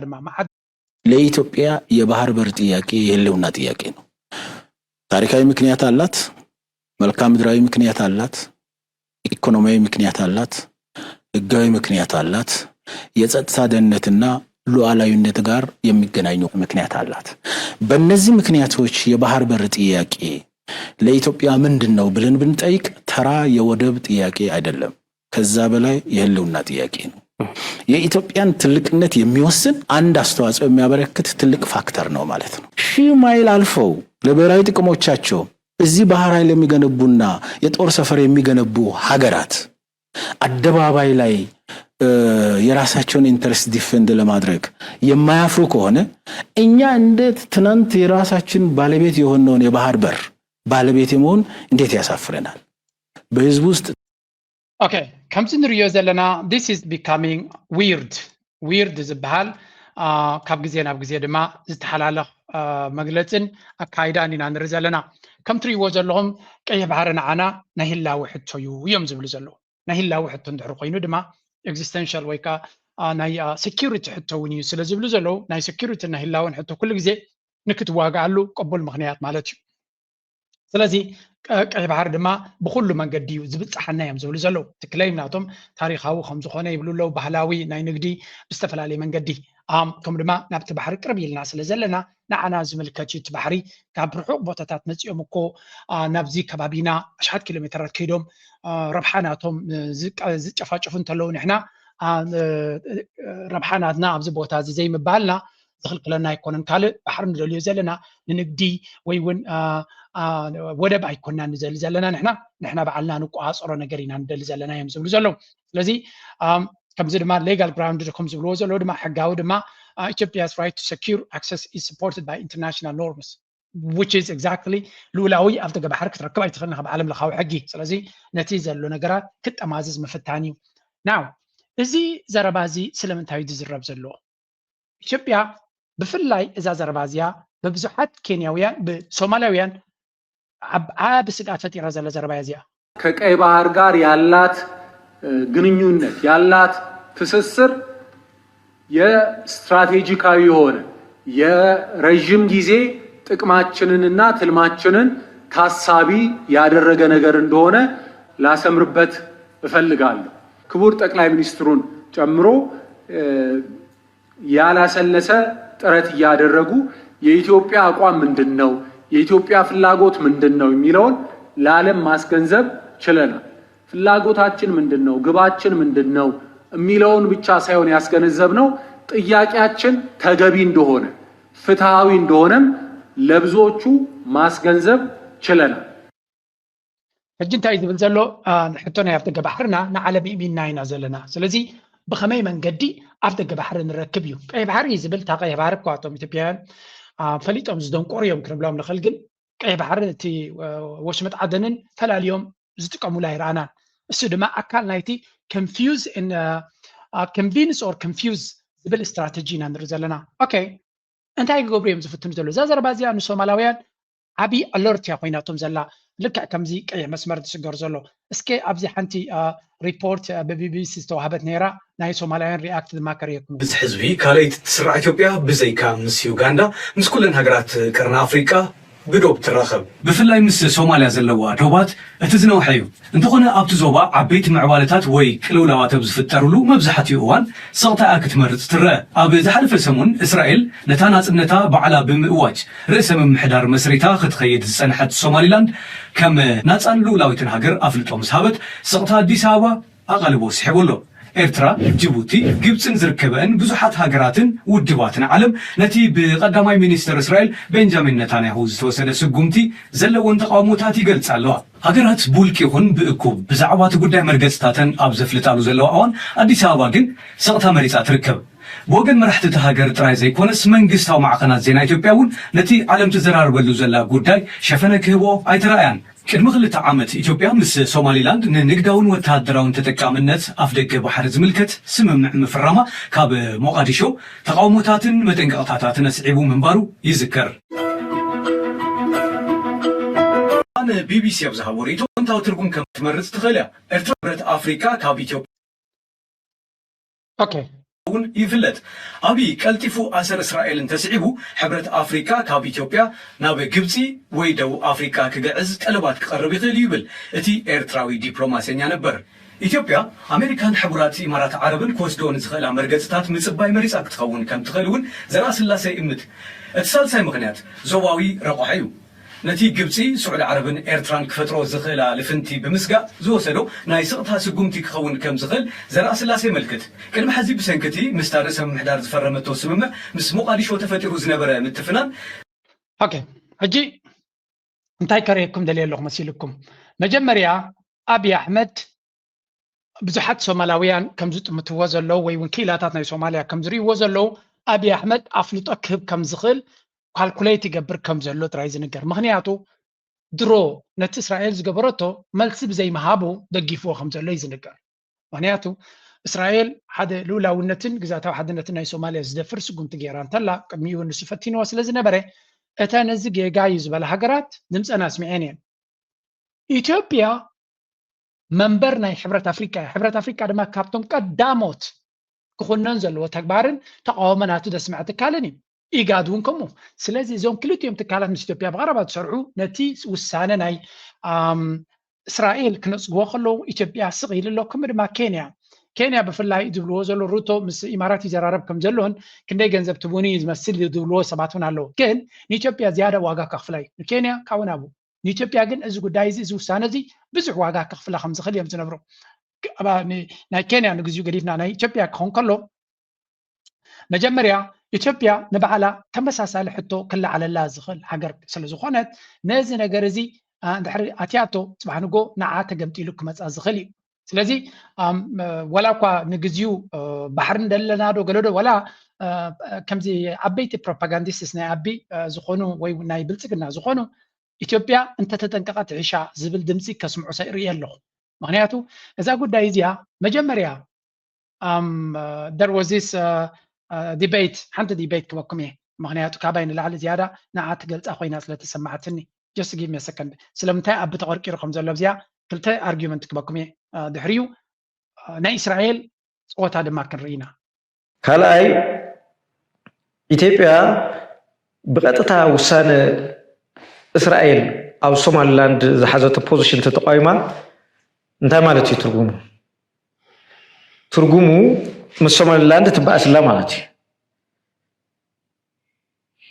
ድማ መዓት ለኢትዮጵያ የባህር በር ጥያቄ የህልውና ጥያቄ ነው። ታሪካዊ ምክንያት አላት፣ መልክዓ ምድራዊ ምክንያት አላት፣ ኢኮኖሚያዊ ምክንያት አላት፣ ህጋዊ ምክንያት አላት፣ የጸጥታ ደህንነትና ሉዓላዊነት ጋር የሚገናኙ ምክንያት አላት። በእነዚህ ምክንያቶች የባህር በር ጥያቄ ለኢትዮጵያ ምንድን ነው ብለን ብንጠይቅ ተራ የወደብ ጥያቄ አይደለም። ከዛ በላይ የህልውና ጥያቄ ነው። የኢትዮጵያን ትልቅነት የሚወስን አንድ አስተዋጽኦ የሚያበረክት ትልቅ ፋክተር ነው ማለት ነው። ሺህ ማይል አልፈው ለብሔራዊ ጥቅሞቻቸው እዚህ ባህር ኃይል የሚገነቡና የጦር ሰፈር የሚገነቡ ሀገራት አደባባይ ላይ የራሳቸውን ኢንተረስት ዲፈንድ ለማድረግ የማያፍሩ ከሆነ እኛ እንዴት ትናንት የራሳችን ባለቤት የሆነውን የባህር በር ባለቤት የመሆን እንዴት ያሳፍረናል? በህዝብ ውስጥ okay ከምዚ ንሪዮ ዘለና this is becoming weird weird ዝበሃል ካብ ግዜ ናብ ግዜ ድማ ዝተሓላለኽ መግለፅን ኣካይዳን ኢና ንርኢ ዘለና። ከም ትሪእዎ ዘለኹም ቀይሕ ባሕሪ ንዓና ናይ ህላዊ ሕቶ እዩ እዮም ዝብሉ ዘለዉ። ናይ ህላዊ ሕቶ እንድሕር ኮይኑ ድማ ኤግዚስተንሻል ወይ ከዓ ናይ ሴኪሪቲ ሕቶ እውን እዩ ስለ ዝብሉ ዘለዉ ናይ ሴኪሪቲ ናይ ህላውን ሕቶ ኩሉ ግዜ ንክትዋግኣሉ ቅቡል ምክንያት ማለት እዩ። ስለዚ ቀይ ባሕሪ ድማ ብኩሉ መንገዲ እዩ ዝብፅሓና እዮም ዝብሉ ዘለዉ። እቲ ክለይም ናቶም ታሪካዊ ከምዝኮነ ይብሉ ኣለዉ። ባህላዊ ናይ ንግዲ ብዝተፈላለየ መንገዲ ከም ድማ ናብቲ ባሕሪ ቅርብ ኢልና ስለ ዘለና ንዓና ዝምልከት እዩ። እቲ ባሕሪ ካብ ርሑቅ ቦታታት መፂኦም እኮ ናብዚ ከባቢና ኣሽሓት ኪሎ ሜትራት ከይዶም ረብሓ ናቶም ዝጨፋጭፉ እንተለዉ ንሕና ረብሓ ናትና ኣብዚ ቦታ እዚ ዘይምባልና ዝኽልክለና ኣይኮነን። ካልእ ባሕሪ ንደልዮ ዘለና ንንግዲ ወይ እውን ወደብ ኣይኮና ንደሊ ዘለና ንሕና ንሕና ባዕልና ንቆፃፀሮ ነገር ኢና ንደሊ ዘለና እዮም ዝብሉ ዘለዉ። ስለዚ ከምዚ ድማ ሌጋል ግራውንድ ከም ዝብልዎ ዘለዉ ድማ ሕጋዊ ድማ Ethiopia's right to secure access is supported by international norms which is exactly ልኡላዊ ኣብ ደገ ባሕሪ ክትረክብ ኣይትኽእልን ካብ ዓለም ለኻዊ ሕጊ። ስለዚ ነቲ ዘሎ ነገራት ክጠማዝዝ ምፍታን እዩ። ናው እዚ ዘረባ እዚ ስለምንታይ እዩ ዝዝረብ ዘሎ? ኢትዮጵያ ብፍላይ እዛ ዘረባ እዚኣ ብብዙሓት ኬንያውያን ብሶማላውያን ዓቢ ስግኣት ፈጢራ ዘለ ዘረባ እያ እዚኣ። ከቀይ ባህር ጋር ያላት ግንኙነት ያላት ትስስር የስትራቴጂካዊ የሆነ የረዥም ጊዜ ጥቅማችንንና ትልማችንን ታሳቢ ያደረገ ነገር እንደሆነ ላሰምርበት እፈልጋለሁ። ክቡር ጠቅላይ ሚኒስትሩን ጨምሮ ያላሰለሰ ጥረት እያደረጉ የኢትዮጵያ አቋም ምንድን ነው፣ የኢትዮጵያ ፍላጎት ምንድን ነው የሚለውን ለዓለም ማስገንዘብ ችለናል። ፍላጎታችን ምንድን ነው፣ ግባችን ምንድን ነው የሚለውን ብቻ ሳይሆን ያስገነዘብነው ጥያቄያችን ተገቢ እንደሆነ ፍትሐዊ እንደሆነም ለብዙዎቹ ማስገንዘብ ችለናል። ሕጂ እንታይ ዝብል ዘሎ ሕቶ ናይ ኣፍደገ ባሕርና ንዓለም እሚንና ኢና ዘለና። ስለዚ ብኸመይ መንገዲ ኣፍደገ ባሕሪ ንረክብ እዩ። ቀይ ባሕሪ ዝብል እታ ቀይ ባሕሪ እኳ እቶም ኢትዮጵያውያን ፈሊጦም ዝደንቆሩ እዮም ክንብሎም ንኽእል። ግን ቀይ ባሕሪ እቲ ወሽመጥ ዓደንን ፈላልዮም ዝጥቀሙላ ኣይረኣናን። እሱ ድማ ኣካል ናይቲ confuse convince or confuse ዝብል ስትራተጂ ኢና ንርኢ ዘለና። ኦኬ እንታይ ክገብሩ እዮም ዝፍትኑ ዘለዉ? እዛ ዘረባ እዚኣ ንሶማላውያን ዓብዪ ኣለርት እያ ኮይናቶም ዘላ። ልክዕ ከምዚ ቀይሕ መስመር ዝስገር ዘሎ። እስከ ኣብዚ ሓንቲ ሪፖርት ብቢቢሲ ዝተዋህበት ነይራ ናይ ሶማላውያን ሪኣክት ድማ ከርእየኩም። ብዝሒ ህዝቢ ካልኣይቲ ትስራዕ ኢትዮጵያ ብዘይካ ምስ ዩጋንዳ ምስ ኩለን ሃገራት ቀርኒ ኣፍሪቃ ብዶብ ትራኸብ። ብፍላይ ምስ ሶማልያ ዘለዋ ዶባት እቲ ዝነውሐ እዩ። እንተኾነ ኣብቲ ዞባ ዓበይቲ ምዕባለታት ወይ ቅልውላዋት ኣብ ዝፍጠርሉ መብዛሕትኡ እዋን ስቕታ እያ ክትመርጽ ትረአ። ኣብ ዝሓለፈ ሰሙን እስራኤል ነታ ናጽነታ ባዕላ ብምእዋጅ ርእሰ ምምሕዳር መስሪታ ክትኸይድ ዝጸንሐት ሶማሊላንድ ከም ናጻን ልኡላዊትን ሃገር ኣፍልጦ ምስ ሃበት ስቕታ ኣዲስ ኣበባ ኣቓልቦ ስሒቡ ኣሎ። ኤርትራ፣ ጅቡቲ፣ ግብጽን ዝርከበአን ብዙሓት ሃገራትን ውድባትን ዓለም ነቲ ብቐዳማይ ሚኒስተር እስራኤል ቤንጃሚን ነታንያሁ ዝተወሰደ ስጉምቲ ዘለወን ተቓውሞታት ይገልጻ ኣለዋ። ሃገራት ብውልቂ ይኹን ብእኩብ ብዛዕባ እቲ ጉዳይ መርገጽታተን ኣብ ዘፍልጣሉ ዘለዋ እዋን ኣዲስ ኣበባ ግን ስቕታ መሪጻ ትርከብ። ብወገን መራሕቲ እታ ሃገር ጥራይ ዘይኮነስ መንግስታዊ ማዕኸናት ዜና ኢትዮጵያ እውን ነቲ ዓለም ትዘራረበሉ ዘላ ጉዳይ ሸፈነ ክህቦ ኣይተራእያን። ቅድሚ ክልተ ዓመት ኢትዮጵያ ምስ ሶማሊላንድ ንንግዳውን ወተሃደራውን ተጠቃምነት ኣፍደገ ባሕሪ ዝምልከት ስምምዕ ምፍራማ ካብ ሞቓዲሾ ተቓውሞታትን መጠንቀቕታታትን ኣስዒቡ ምንባሩ ይዝከር። ኣነ ቢቢሲ ኣብ ዝሃቦ ርእይቶ ኣወንታዊ ትርጉም ከም ትመርጽ ትኽእል እያ። ኤርትራ ሕብረት ኣፍሪቃ ካብ ኢትዮጵያ ኦኬ እውን ይፍለጥ። ኣብይ ቀልጢፉ ኣሰር እስራኤል እንተስዒቡ፣ ሕብረት ኣፍሪቃ ካብ ኢትዮጵያ ናብ ግብጺ ወይ ደቡብ ኣፍሪቃ ክግዕዝ ጠለባት ክቐርብ ይኽእል እዩ ይብል እቲ ኤርትራዊ ዲፕሎማሰኛ ነበር። ኢትዮጵያ፣ ኣሜሪካን ሕቡራት ኢማራት ዓረብን ክወስድኦ ንዝኽእላ መርገጽታት ምጽባይ መሪጻ ክትኸውን ከም ትኽእል እውን ዘርኣስላሰ ይእምት። እቲ ሳልሳይ ምኽንያት፣ ዞባዊ ረቑሓ እዩ። ነቲ ግብጺ፣ ስዑዲ ዓረብን ኤርትራን ክፈጥሮ ዝኽእላ ልፍንቲ ብምስጋእ ዝወሰዶ ናይ ስቕታ ስጉምቲ ክኸውን ከም ዝኽእል ዘርኣስላሰ የመልክት። ቅድሚ ሕዚ ብሰንኪ እቲ ምስታ ርእሰ ምምሕዳር ዝፈረመቶ ስምምዕ ምስ ሞቓዲሾ ተፈጢሩ ዝነበረ ምትፍናን፣ ኦኬ፣ ሕጂ እንታይ ከርእየኩም ደልየ ኣለኹ መሲልኩም? መጀመርያ ኣብይ ኣሕመድ ብዙሓት ሶማላውያን ከም ዝጥምትዎ ዘለዉ ወይ እውን ክኢላታት ናይ ሶማልያ ከም ዝርእይዎ ዘለዉ ኣብይ ኣሕመድ ኣፍልጦ ክህብ ከም ዝኽእል ካልኩሌት ይገብር ከም ዘሎ ጥራይ ዝንገር። ምኽንያቱ ድሮ ነቲ እስራኤል ዝገበረቶ መልሲ ብዘይምሃቡ ደጊፍዎ ከም ዘሎ እዩ ዝንገር። ምኽንያቱ እስራኤል ሓደ ልኡላውነትን ግዛታዊ ሓድነትን ናይ ሶማልያ ዝደፍር ስጉምቲ ገይራ እንተላ ቅድሚኡ ንሱ ፈቲንዎ ስለ ዝነበረ እተን እዚ ጌጋ እዩ ዝበላ ሃገራት ድምፀን ኣስሚዐን እየን። ኢትዮጵያ መንበር ናይ ሕብረት ኣፍሪቃ እያ። ሕብረት ኣፍሪቃ ድማ ካብቶም ቀዳሞት ክኹነን ዘለዎ ተግባርን ተቃውሞ ናቱ ዘስምዐ ትካልን እዩ። ኢጋድ እውን ከምኡ። ስለዚ እዞም ክልቲኦም ትካላት ምስ ኢትዮጵያ ብቐረባ ዝሰርሑ ነቲ ውሳነ ናይ ኣም፣ እስራኤል ክነጽግዎ ከለዉ ኢትዮጵያ ስቕ ኢሉ ኣሎ። ከምኡ ድማ ኬንያ ኬንያ ብፍላይ ዝብልዎ ዘሎ ሩቶ ምስ ኢማራት ይዘራረብ ከም ዘሎን ክንደይ ገንዘብ ትቡኒ ዝመስል ዝብልዎ ሰባት እውን ኣለዉ። ግን ንኢትዮጵያ ዝያዳ ዋጋ ከኽፍላ እዩ። ንኬንያ ካብኡ ናብኡ ንኢትዮጵያ ግን እዚ ጉዳይ እዚ እዚ ውሳነ እዚ ብዙሕ ዋጋ ከኽፍላ ከም ዝኽእል እዮም ዝነብሩ። ናይ ኬንያ ንግዚኡ ገዲፍና ናይ ኢትዮጵያ ክኸውን ከሎ መጀመርያ ኢትዮጵያ ንባዕላ ተመሳሳሊ ሕቶ ክለዓለላ ዝኽእል ሃገር ስለ ዝኾነት ነዚ ነገር እዚ እንድሕሪ ኣትያቶ ፅባሕ ንጎ ንዓ ተገምጢሉ ክመፃ ዝኽእል እዩ። ስለዚ ወላ እኳ ንግዚኡ ባሕሪ እንደለና ዶ ገለ ዶ ወላ ከምዚ ዓበይቲ ፕሮፓጋንዲስትስ ናይ ኣቢ ዝኾኑ ወይ ናይ ብልፅግና ዝኾኑ ኢትዮጵያ እንተተጠንቀቐት ይሕሻ ዝብል ድምፂ ከስምዑ ይርኢ ኣለኹ። ምክንያቱ እዛ ጉዳይ እዚኣ መጀመርያ ደር ወዚስ ዲቤት ሓንቲ ዲቤት ክበኩም እየ። ምክንያቱ ካባይ ንላዕሊ ዝያዳ ንዓ ትገልፃ ኮይና ስለተሰማዓትኒ just give me a second ስለምንታይ ኣቢ ተቐርቂሩ ከም ዘሎ ኣብዚኣ ክልተ ኣርጊመንት ክበኩም እየ። ድሕሪኡ ናይ እስራኤል ፀወታ ድማ ክንርኢ ኢና። ካልኣይ ኢትዮጵያ ብቐጥታ ውሳነ እስራኤል ኣብ ሶማሊላንድ ዝሓዘቶ ፖዚሽን ተተቃዊማ እንታይ ማለት እዩ ትርጉሙ? ትርጉሙ ምስ ሶማሊላንድ ትበኣስላ ማለት እዩ።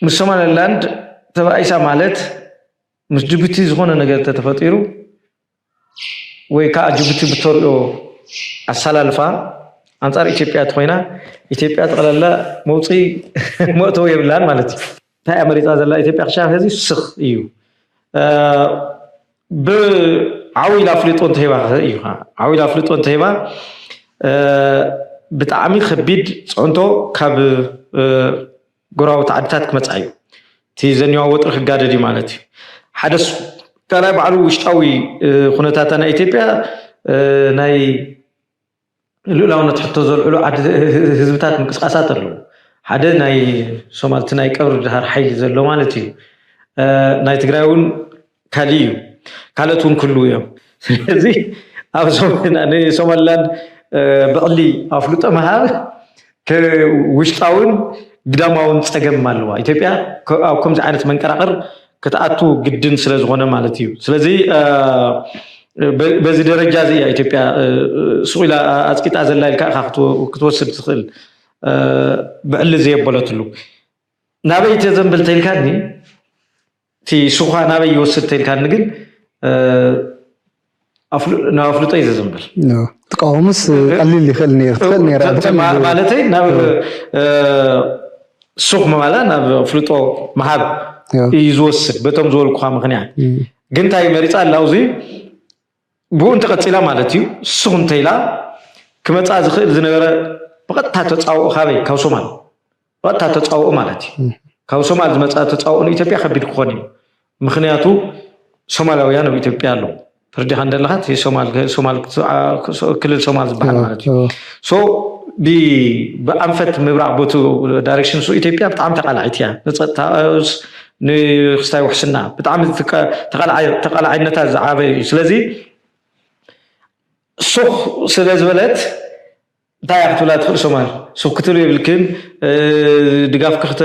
ምስ ሶማሊላንድ ተባኢሳ ማለት ምስ ጅቡቲ ዝኾነ ነገር ተተፈጢሩ ወይ ከዓ ጅቡቲ ብተርእዮ ኣሰላልፋ ኣንፃር ኢትዮጵያ ተኮይና ኢትዮጵያ ጠቕላላ መውፅኢ መእተዊ የብላን ማለት እዩ። እንታይ እያ መሪፃ ዘላ ኢትዮጵያ ክሻ ሕዚ ስኽ እዩ። ብዓው ኢላ ኣፍልጦ እንተሂባ እዩ ዓው ኢላ ኣፍልጦ እንተሂባ ብጣዕሚ ከቢድ ፅዕንቶ ካብ ጎረባብቲ ዓድታት ክመፅኣ እዩ። እቲ ዘኒዋ ወጥሪ ክጋደድ እዩ ማለት እዩ። ሓደ ካልኣይ ባዕሉ ውሽጣዊ ኩነታታ ናይ ኢትዮጵያ ናይ ልኡላውነት ሕቶ ዘልዕሉ ህዝብታት ምንቅስቃሳት ኣለዉ። ሓደ ናይ ሶማልቲ ናይ ቀብሪ ድሃር ሓይሊ ዘሎ ማለት እዩ። ናይ ትግራይ እውን ካሊእ እዩ። ካልኦት እውን ክህልዉ እዮም። ስለዚ ኣብ ንሶማሊላንድ ብዕሊ ኣፍልጦ ምሃብ ውሽጣውን ግዳማውን ፀገም ኣለዋ ኢትዮጵያ። ኣብ ከምዚ ዓይነት መንቀራቕር ክትኣቱ ግድን ስለ ዝኾነ ማለት እዩ። ስለዚ በዚ ደረጃ እዚ እያ ኢትዮጵያ ሱቕ ኢላ ኣፅቂጣ ዘላ ኢልካ ኢኻ ክትወስድ ትኽእል። ብዕሊ ዘየበለትሉ ናበይ ተዘንብል ተኢልካኒ እቲ ሱኻ ናበይ ይወስድ ተኢልካኒ ግን ናብ ኣፍልጦ እዩ ዘዘንብል። ትቃወምስ ቀሊል ይኽእል ነይር ትኽእል ነይራ ብቐሊሉ። ማለተይ ናብ ሱኽ ምባላ ናብ ኣፍልጦ ምሃብ እዩ ዝወስድ በቶም ዝበልኩኻ ምኽንያት። ግን እንታይ መሪፃ ኣላ ኣብዚ ብኡ እንተቐፂላ ማለት እዩ ሱኽ እንተኢላ ክመፃ ዝኽእል ዝነበረ ብቐጥታ ተፃውኦ ካበይ ካብ ሶማል ብቐጥታ ተፃውኦ ማለት እዩ። ካብ ሶማል ዝመፃ ተፃውኦ ንኢትዮጵያ ከቢድ ክኾን እዩ። ምኽንያቱ ሶማላውያን ኣብ ኢትዮጵያ ኣለዉ። ተረዲኻ እንደለኻ ሶማል ክልል ሶማል ዝበሃል ማለት እዩ። ሶ ብኣንፈት ምብራቕ ቦቱ ዳይሬክሽን ሱ ኢትዮጵያ ብጣዕሚ ተቃላዒት እያ። ንፀጥታ ንክስታይ ውሕስና ብጣዕሚ ተቃላዒነታ ዝዓበ እዩ። ስለዚ ሱኽ ስለ ዝበለት እንታይ እያ ክትብላ ትኽእል ሶማል? ሱብ ክትብሉ የብልክን። ድጋፍ ክክተ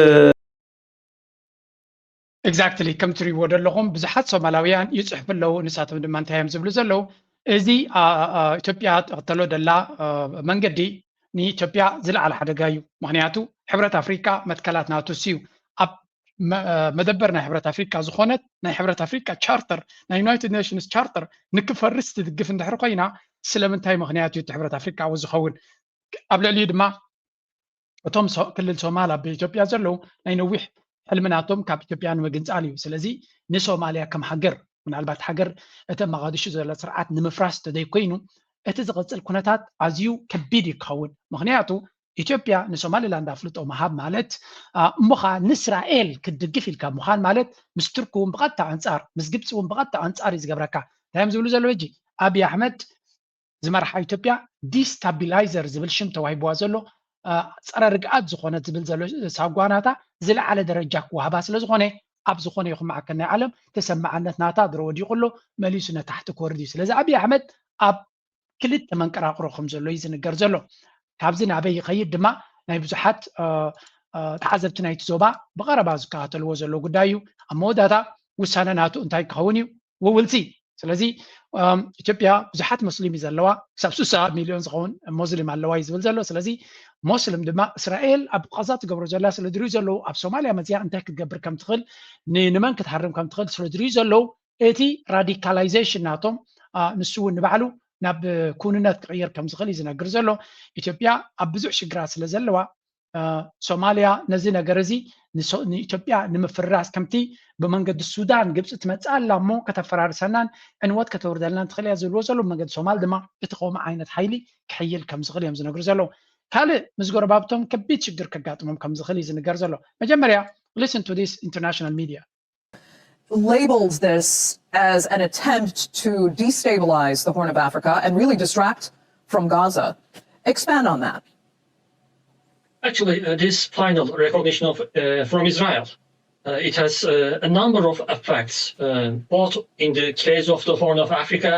Exactly፣ ከም ትሪእዎ ዘለኹም ብዙሓት ሶማላውያን ይፅሕፉ ኣለዉ። ንሳቶም ድማ እንታይ እዮም ዝብሉ ዘለዉ? እዚ ኢትዮጵያ ትኽተሎ ደላ መንገዲ ንኢትዮጵያ ዝለዓለ ሓደጋ እዩ። ምክንያቱ ሕብረት ኣፍሪካ መትከላት ናቱ እዩ። ኣብ መደበር ናይ ሕብረት ኣፍሪካ ዝኾነት ናይ ሕብረት ኣፍሪካ ቻርተር፣ ናይ ዩናይትድ ኔሽንስ ቻርተር ንክፈርስ ትድግፍ እንድሕር ኮይና፣ ስለምንታይ ምክንያት እዩ እቲ ሕብረት ኣፍሪካ ኣብኡ ዝኸውን? ኣብ ልዕሊኡ ድማ እቶም ክልል ሶማል ኣብ ኢትዮጵያ ዘለዉ ናይ ነዊሕ ሕልሚ ናቶም ካብ ኢትዮጵያ ንምግንፃል እዩ። ስለዚ ንሶማልያ ከም ሃገር፣ ምናልባት ሃገር እቲ መቓዲሹ ዘሎ ስርዓት ንምፍራስ ተዘይኮይኑ፣ እቲ ዝቕፅል ኩነታት ኣዝዩ ከቢድ እዩ ክኸውን። ምክንያቱ ኢትዮጵያ ንሶማሊላንድ ኣፍልጦ ምሃብ ማለት፣ እሞ ኸዓ ንእስራኤል ክትድግፍ ኢልካ ምዃን ማለት ምስ ቱርኪ እውን ብቐጥታ ኣንፃር፣ ምስ ግብፂ እውን ብቐጥታ ኣንፃር እዩ ዝገብረካ። እንታይ እዮም ዝብሉ ዘለዉ ሕጂ? ኣብይ ኣሕመድ ዝመርሓ ኢትዮጵያ ዲስታቢላይዘር ዝብል ሽም ተዋሂብዋ ዘሎ፣ ጸረ ርግኣት ዝኾነት ዝብል ዘሎ ሳጓ ናታ ዝለዓለ ደረጃ ክወሃባ ስለ ዝኾነ፣ ኣብ ዝኾነ ይኹን ማዕከን ናይ ዓለም ተሰማዕነት ናታ ድሮ ወዲቑ ኣሎ፣ መሊሱ ነታሕቲ ክወርድ እዩ። ስለዚ ኣብይ ኣሕመድ ኣብ ክልተ መንቀራቕሮ ከም ዘሎ እዩ ዝንገር ዘሎ። ካብዚ ናበይ ይኸይድ ድማ ናይ ብዙሓት ተዓዘብቲ ናይቲ ዞባ ብቐረባ ዝከታተልዎ ዘሎ ጉዳይ እዩ። ኣብ መወዳእታ ውሳነ ናቱ እንታይ ክኸውን እዩ? We will see። ስለዚ ኢትዮጵያ ብዙሓት ሞስሊም እዩ ዘለዋ፣ ክሳብ ስሳ ሚልዮን ዝኸውን ሞስሊም ኣለዋ እዩ ዝብል ዘሎ። ስለዚ ሞስሊም ድማ እስራኤል ኣብ ቃዛ ትገብሮ ዘላ ስለ ዝሪኡ ዘለዉ፣ ኣብ ሶማልያ መፅያ እንታይ ክትገብር ከም ትኽእል፣ ንመን ክትሃርም ከም ትኽእል ስለ ዝሪኡ ዘለዉ፣ እቲ ራዲካላይዜሽን ናቶም ንሱ እውን ንባዕሉ ናብ ክውንነት ክቕየር ከም ዝኽእል እዩ ዝነግር ዘሎ። ኢትዮጵያ ኣብ ብዙሕ ሽግራት ስለ ዘለዋ፣ ሶማልያ ነዚ ነገር እዚ ንኢትዮጵያ ንምፍርራስ ከምቲ ብመንገዲ ሱዳን ግብፂ ትመፅእ ኣላ እሞ ከተፈራርሰናን ዕንወት ከተውርደልናን ትኽእል እያ ዝብልዎ ዘለዉ መንገዲ ሶማል ድማ እቲ ከምኡ ዓይነት ሓይሊ ክሕይል ከም ዝኽእል እዮም ዝነግሩ ዘለዉ። ካልእ ምስ ጎረባብቶም ከቢድ ሽግር ከጋጥሞም ከም ዝኽእል እዩ ዝንገር ዘሎ። መጀመርያ listen to this international media. Labels this as an attempt to destabilize the Horn of Africa and really distract from Gaza. Expand on that. Actually, uh, this final recognition of, uh, from Israel, uh, it has uh, a number of effects, uh, both in the case of the Horn of Africa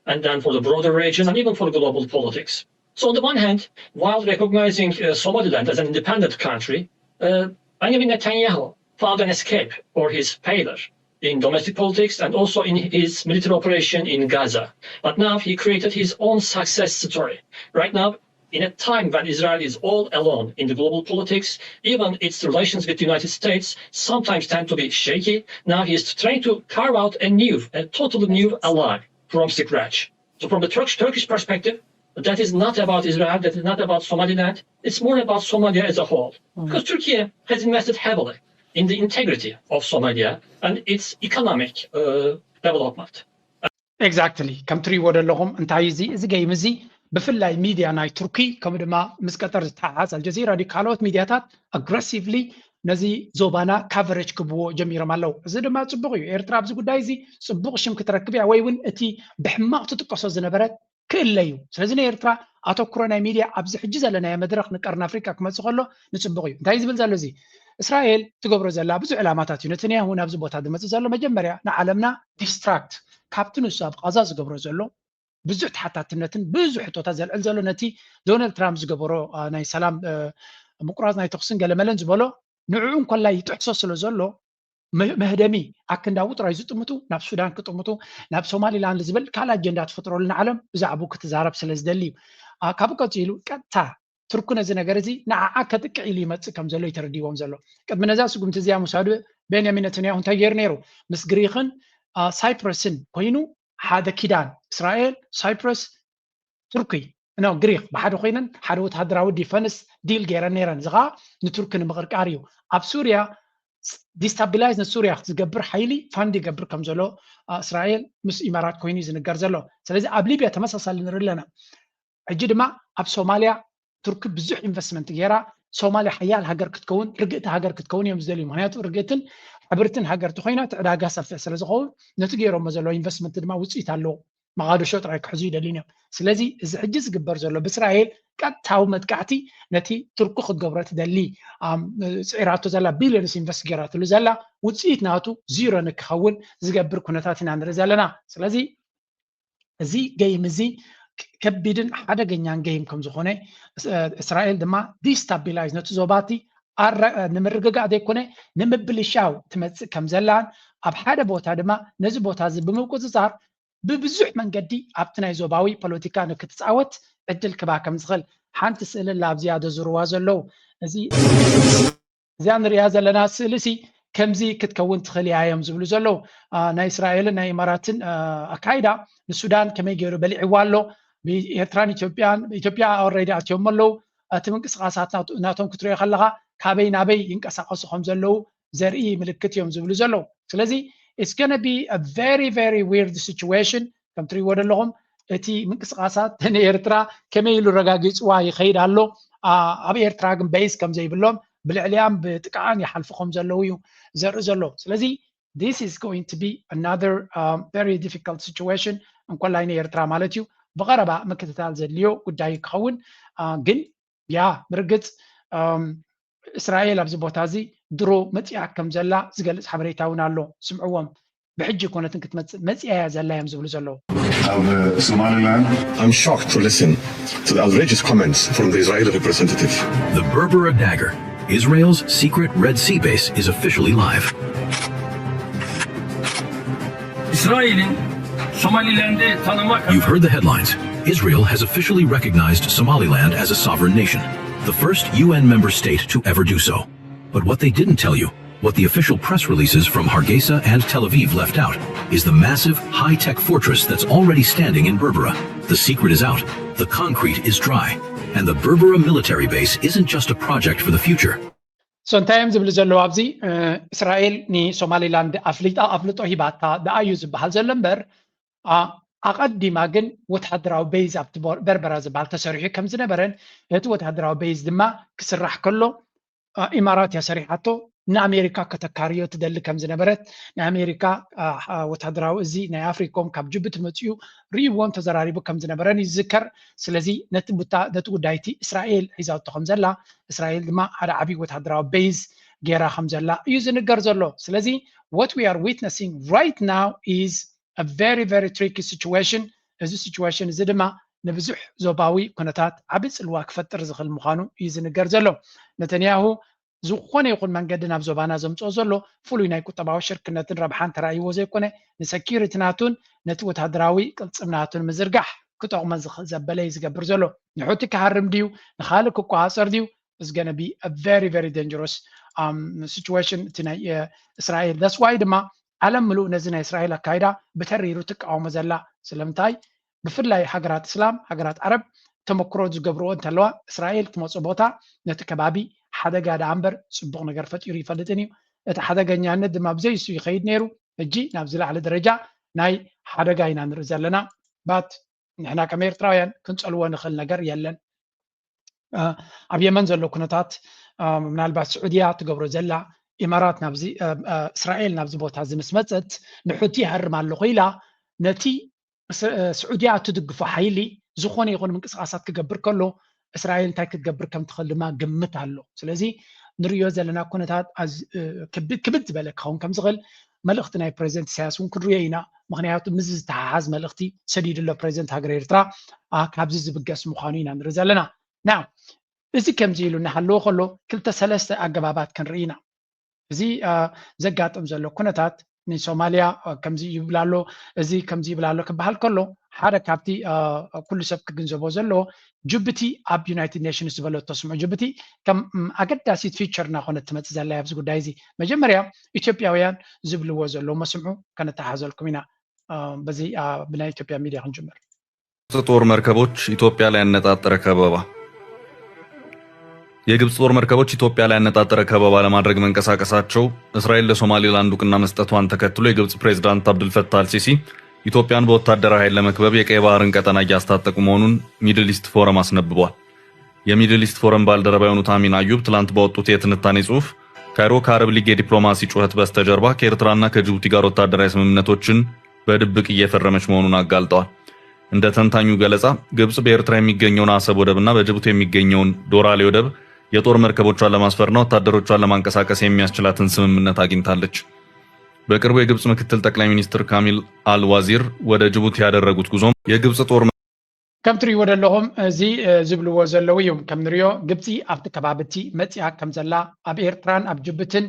and then for the broader region and even for global politics. So on the one hand, while recognizing uh, Somaliland as an independent country, uh, Benjamin Netanyahu found an escape for his failure in domestic politics and also in his military operation in Gaza. But now he created his own success story. Right now, in a time when Israel is all alone in the global politics, even its relations with the United States sometimes tend to be shaky. Now he is trying to carve out a new, a totally new ally from scratch. So from the Turkish, Turkish perspective, that is not about Israel, that is not about Somaliland. It's more about Somalia as a whole. Because Turkey has invested heavily in the integrity of Somalia and its economic uh, development. Exactly. ከም ትሪእዎ ዘለኹም እንታይ እዚ እዚ ገይም እዚ ብፍላይ ሚድያ ናይ ቱርኪ ከምኡ ድማ ምስ ቀጠር ዝተሓሓዝ ኣልጀዚራ ድዩ ካልኦት ሚድያታት ኣግረሲቭሊ ነዚ ዞባና ካቨሬጅ ክብዎ ጀሚሮም ኣለዉ። እዚ ድማ ፅቡቕ እዩ። ኤርትራ ኣብዚ ጉዳይ እዚ ፅቡቕ ሽም ክትረክብ እያ ወይ እውን እቲ ብሕማቕ ትጥቀሶ ዝነበረት ክእለ እዩ። ስለዚ ንኤርትራ ኣተኩሮ ናይ ሚድያ ኣብዚ ሕጂ ዘለናዮ መድረኽ ንቀርኒ ኣፍሪቃ ክመፅእ ከሎ ንፅቡቕ እዩ። እንታይ ዝብል ዘሎ እዚ እስራኤል ትገብሮ ዘላ ብዙሕ ዕላማታት እዩ። ነተንያሁ ናብዚ ቦታ ዝመፅእ ዘሎ መጀመርያ ንዓለምና ዲስትራክት ካብቲ ንሱ ኣብ ቃዛ ዝገብሮ ዘሎ ብዙሕ ተሓታትነትን ብዙሕ ሕቶታት ዘልዕል ዘሎ ነቲ ዶናልድ ትራምፕ ዝገበሮ ናይ ሰላም ምቁራፅ ናይ ተኩስን ገለመለን ዝበሎ ንዕኡ እንኮላይ ይጥሕሶ ስለ ዘሎ መህደሚ ኣክንዳቡ ጥራይ ዝጥምቱ ናብ ሱዳን ክጥምቱ ናብ ሶማሊላንድ ዝብል ካልእ ኣጀንዳ ትፈጥረሉ ንዓለም ብዛዕባኡ ክትዛረብ ስለ ዝደሊ እዩ። ካብ ቀፂሉ ቀጥታ ቱርኪ ነዚ ነገር እዚ ንዓዓ ከጥቅዕ ኢሉ ይመፅእ ከም ዘሎ እዩ ተረዲዎም ዘሎ። ቅድሚ ነዛ ስጉምቲ እዚኣ ምውሳዱ ቤንያሚን ነተንያሁ እንታይ ገይሩ ነይሩ? ምስ ግሪክን ሳይፕረስን ኮይኑ ሓደ ኪዳን እስራኤል፣ ሳይፕረስ፣ ቱርኪ ኖ ግሪክ ብሓደ ኮይነን ሓደ ወተሃደራዊ ዲፈንስ ዲል ገይረን ነይረን። እዚ ከዓ ንቱርኪ ንምቕርቃር እዩ። ኣብ ሱርያ ዲስታቢላይዝ ንሱርያ ዝገብር ሓይሊ ፋንድ ይገብር ከም ዘሎ እስራኤል ምስ ኢማራት ኮይኑ እዩ ዝንገር ዘሎ። ስለዚ ኣብ ሊብያ ተመሳሳሊ ንርኢ ኣለና። ሕጂ ድማ ኣብ ሶማልያ ቱርኪ ብዙሕ ኢንቨስትመንት ገይራ ሶማልያ ሓያል ሃገር ክትከውን ርግእቲ ሃገር ክትከውን እዮም ዝደልዩ። ምክንያቱ ርግእትን ሕብርትን ሃገር ተኮይና እቲ ዕዳጋ ሰፊሕ ስለ ዝኸውን ነቲ ገይሮሞ ዘለዉ ኢንቨስትመንት ድማ ውፅኢት ኣለዎ። መቓደሾ ጥራይ ክሕዙ ይደልዩን እዮም። ስለዚ እዚ ሕጂ ዝግበር ዘሎ ብእስራኤል ቀጥታዊ መጥቃዕቲ ነቲ ቱርኪ ክትገብሮ ትደሊ ስዒራቶ ዘላ ቢልዮንስ ኢንቨስት ገይራትሉ ዘላ ውፅኢት ናቱ ዚሮ ንክኸውን ዝገብር ኩነታት ኢና ንርኢ ዘለና። ስለዚ እዚ ገይም እዚ ከቢድን ሓደገኛን ገይም ከም ዝኾነ፣ እስ- እስራኤል ድማ ዲስታቢላይዝ ነቲ ዞባቲ ኣረ- ንምርግጋእ ዘይኮነ ንምብልሻው ትመፅእ ከም ዘላን፣ ኣብ ሓደ ቦታ ድማ ነዚ ቦታ እዚ ብምቁፅፃር ብብዙሕ መንገዲ ኣብቲ ናይ ዞባዊ ፖለቲካ ንክትፃወት ዕድል ክባ ከም ዝኽእል ሓንቲ ስእሊ ኣላ ኣብዚኣ ዘዙርዋ ዘለዉ። እዚ እዚኣ ንሪኣ ዘለና ስእሊ ሲ ከምዚ ክትከውን ትኽእል እያ እዮም ዝብሉ ዘለዉ። አ፣ ናይ እስራኤልን ናይ ኢማራትን አ፣ ኣካይዳ ንሱዳን ከመይ ገይሩ በሊዕዋ ኣሎ። ብኤርትራን ኢትዮጵያን ኢትዮጵያ ኣወረዲ ኣትዮም ኣለዉ። እቲ ምንቅስቃሳት ናቱ- ናቶም ክትሪኦ ከለኻ ካበይ ናበይ ይንቀሳቀሱ ከም ዘለዉ ዘርኢ ምልክት እዮም ዝብሉ ዘለዉ። ስለዚ it's gonna be a very very weird situation። ከም ትሪእዎ ዘለኹም እቲ ምንቅስቃሳት ንኤርትራ ከመይ ኢሉ ረጋጊፅዋ ይኸይድ ኣሎ። አ፣ ኣብ ኤርትራ ግን በይዝ ከም ዘይብሎም ብልዕሊኣን ብጥቃኣን ይሓልፉ ከም ዘለዉ እዩ ዘርኢ ዘሎ። ስለዚ this is going to be another um, very difficult situation እንኮላይ ንኤርትራ ማለት እዩ። ብቐረባ ምክትታል ዘድልዮ ጉዳይ ክኸውን አ፣ ግን ያ ብርግፅ እም፣ እስራኤል ኣብዚ ቦታ እዚ ድሮ መፂኣ ከም ዘላ ዝገልፅ ሓበሬታ እውን ኣሎ። ስምዕዎም። ብሕጂ ኮነትን ክትመፅእ መፂኣ እያ ዘላ እዮም ዝብሉ ዘለዉ። Of uh, Somaliland. I'm shocked to listen to the outrageous comments from the Israeli representative. The Berbera Dagger, Israel's secret Red Sea base, is officially live. İsrail'in Somaliland'i tanımak You've heard the headlines. Israel has officially recognized Somaliland as a sovereign nation, the first U N member state to ever do so. But what they didn't tell you, what the official press releases from Hargeisa and Tel Aviv left out, is the massive, high tech fortress that's already standing in Berbera. The secret is out, the concrete is dry, and the Berbera military base isn't just a project for the future. So እንታይ እዮም ዝብሉ ዘለዉ ኣብዚ? እ፣ እስራኤል ንሶማሊላንድ ኣፍሊጣ ኣፍልጦ ሂባታ ደኣ እዩ ዝበሃል ዘሎ እምበር፣ ኣ፣ ኣቐዲማ ግን ወታደራዊ ቤዝ ኣብቲ ቦር- በርበራ ዝበሃል ተሰሪሑ ከም ዝነበረን እቲ ወታደራዊ ቤዝ ድማ ክስራሕ ከሎ አ፣ ኢማራት እያ ሰሪሓቶ። ንኣሜሪካ ከተካርዮ ትደሊ ከም ዝነበረት፣ ንኣሜሪካ አ፣ አ፣ ወታደራዊ እዚ ናይ ኣፍሪኮም ካብ ጅቡቲ መፅኡ ርእይዎም ተዘራሪቡ ከም ዝነበረን ይዝከር። ስለዚ ነቲ ቦታ ነቲ ጉዳይቲ እስራኤል ሒዛቶ ከም ዘላ፣ እስራኤል ድማ ሓደ ዓብዪ ወታደራዊ ቤዝ ገይራ ከም ዘላ እዩ ዝንገር ዘሎ። ስለዚ what we are witnessing right now is a very very tricky situation። እዚ ሲቹዌሽን እዚ ድማ ንብዙሕ ዞባዊ ኩነታት ዓቢ ጽልዋ ክፈጥር ዝኽእል ምዃኑ እዩ ዝንገር ዘሎ። ነተንያሁ ዝኾነ ይኹን መንገዲ ናብ ዞባና ዘምጽኦ ዘሎ ፍሉይ ናይ ቁጠባዊ ሽርክነትን ረብሓን ተራእይዎ ዘይኮነ ንሰኪሪቲ ናቱን ነቲ ወታደራዊ ቅልጽም ናቱን ምዝርጋሕ ክጠቕሞ ዝኽእል ዘበለ እዩ ዝገብር ዘሎ። ንሑቲ ክሃርም ድዩ ንኻልእ ክቆጻጸር ድዩ is gonna be a very very dangerous um, situation እቲ ናይ እስራኤል that's why ድማ ዓለም ምሉእ ነዚ ናይ እስራኤል ኣካይዳ ብተሪሩ ትቃወሞ ዘላ ስለምንታይ ብፍላይ ሃገራት እስላም ሃገራት ዓረብ ተመክሮ ዝገብርዎ እንተለዋ እስራኤል ትመፁ ቦታ ነቲ ከባቢ ሓደጋ ደኣ እምበር ፅቡቕ ነገር ፈጢሩ ይፈልጥን እዩ እቲ ሓደገኛነት ድማ ብዘይሱ ይኸይድ ነይሩ ሕጂ ናብዚ ላዕሊ ደረጃ ናይ ሓደጋ ኢና ንርኢ ዘለና ባት ንሕና ከም ኤርትራውያን ክንፀልዎ ንኽእል ነገር የለን ኣብ የመን ዘሎ ኩነታት ምናልባት ስዑድያ ትገብሮ ዘላ ኢማራት ናብዚ እስራኤል ናብዚ ቦታ እዚ ምስ መፀት ንሑቲ ይሃርም ኣለኹ ኢላ ነቲ ስዑድያ እትድግፎ ሓይሊ ዝኾነ ይኹን ምንቅስቃሳት ክገብር ከሎ እስራኤል እንታይ ክትገብር ከም ትኽእል ድማ ግምት ኣሎ ስለዚ ንሪዮ ዘለና ኩነታት ክብድ ዝበለ ክኸውን ከም ዝኽእል መልእኽቲ ናይ ፕሬዚደንት ኢሳያስ እውን ክንሪኦ ኢና ምክንያቱ ምስ ዝተሓሓዝ መልእኽቲ ሰዲዱ ኣሎ ፕሬዚደንት ሃገር ኤርትራ ካብዚ ዝብገስ ምዃኑ ኢና ንርኢ ዘለና ና እዚ ከምዚ ኢሉ እናሃለዎ ከሎ ክልተ ሰለስተ ኣገባባት ክንርኢ ኢና እዚ ዘጋጥም ዘሎ ኩነታት ንሶማልያ ከምዚ ይብል ኣሎ እዚ ከምዚ ይብል ኣሎ ክበሃል ከሎ ሓደ ካብቲ ኩሉ ሰብ ክግንዘቦ ዘለዎ ጅቡቲ ኣብ ዩናይትድ ኔሽንስ ዝበለቶ ስምዑ ጅቡቲ ከም ኣገዳሲት ፊቸር እናኾነት ትመፅእ ዘላ ኣብዚ ጉዳይ እዚ መጀመርያ ኢትዮጵያውያን ዝብልዎ ዘለዉ መስምዑ ከነተሓዘልኩም ኢና በዚ ብናይ ኢትዮጵያ ሚድያ ክንጅምር የግብጽ ጦር መርከቦች ኢትዮጵያ ላይ ያነጣጠረ ከበባ። የግብጽ ጦር መርከቦች ኢትዮጵያ ላይ ያነጣጠረ ከበባ ለማድረግ መንቀሳቀሳቸው እስራኤል ለሶማሌላንድ እውቅና መስጠቷን ተከትሎ የግብጽ ፕሬዝዳንት አብዱልፈታህ አልሲሲ ኢትዮጵያን በወታደራዊ ኃይል ለመክበብ የቀይ ባህርን ቀጠና እያስታጠቁ መሆኑን ሚድል ኢስት ፎረም አስነብቧል። የሚድል ኢስት ፎረም ባልደረባ የሆኑት አሚን አዩብ ትላንት ባወጡት የትንታኔ ጽሑፍ ካይሮ ከአረብ ሊግ የዲፕሎማሲ ጩኸት በስተጀርባ ከኤርትራና ከጅቡቲ ጋር ወታደራዊ ስምምነቶችን በድብቅ እየፈረመች መሆኑን አጋልጠዋል። እንደ ተንታኙ ገለጻ ግብጽ በኤርትራ የሚገኘውን አሰብ ወደብና በጅቡቲ የሚገኘውን ዶራሌ ወደብ የጦር መርከቦቿን ለማስፈርና ወታደሮቿን ለማንቀሳቀስ የሚያስችላትን ስምምነት አግኝታለች። በቅርቡ የግብጽ ምክትል ጠቅላይ ሚኒስትር ካሚል አል ዋዚር ወደ ጅቡቲ ያደረጉት ጉዞም የግብጽ ጦር ከም ትሪእዎ ዘለኹም እዚ ዝብልዎ ዘለዉ እዮም። ከም ንሪኦ ግብፂ ኣብቲ ከባቢ እቲ መፂኣ ከም ዘላ፣ ኣብ ኤርትራን ኣብ ጅቡትን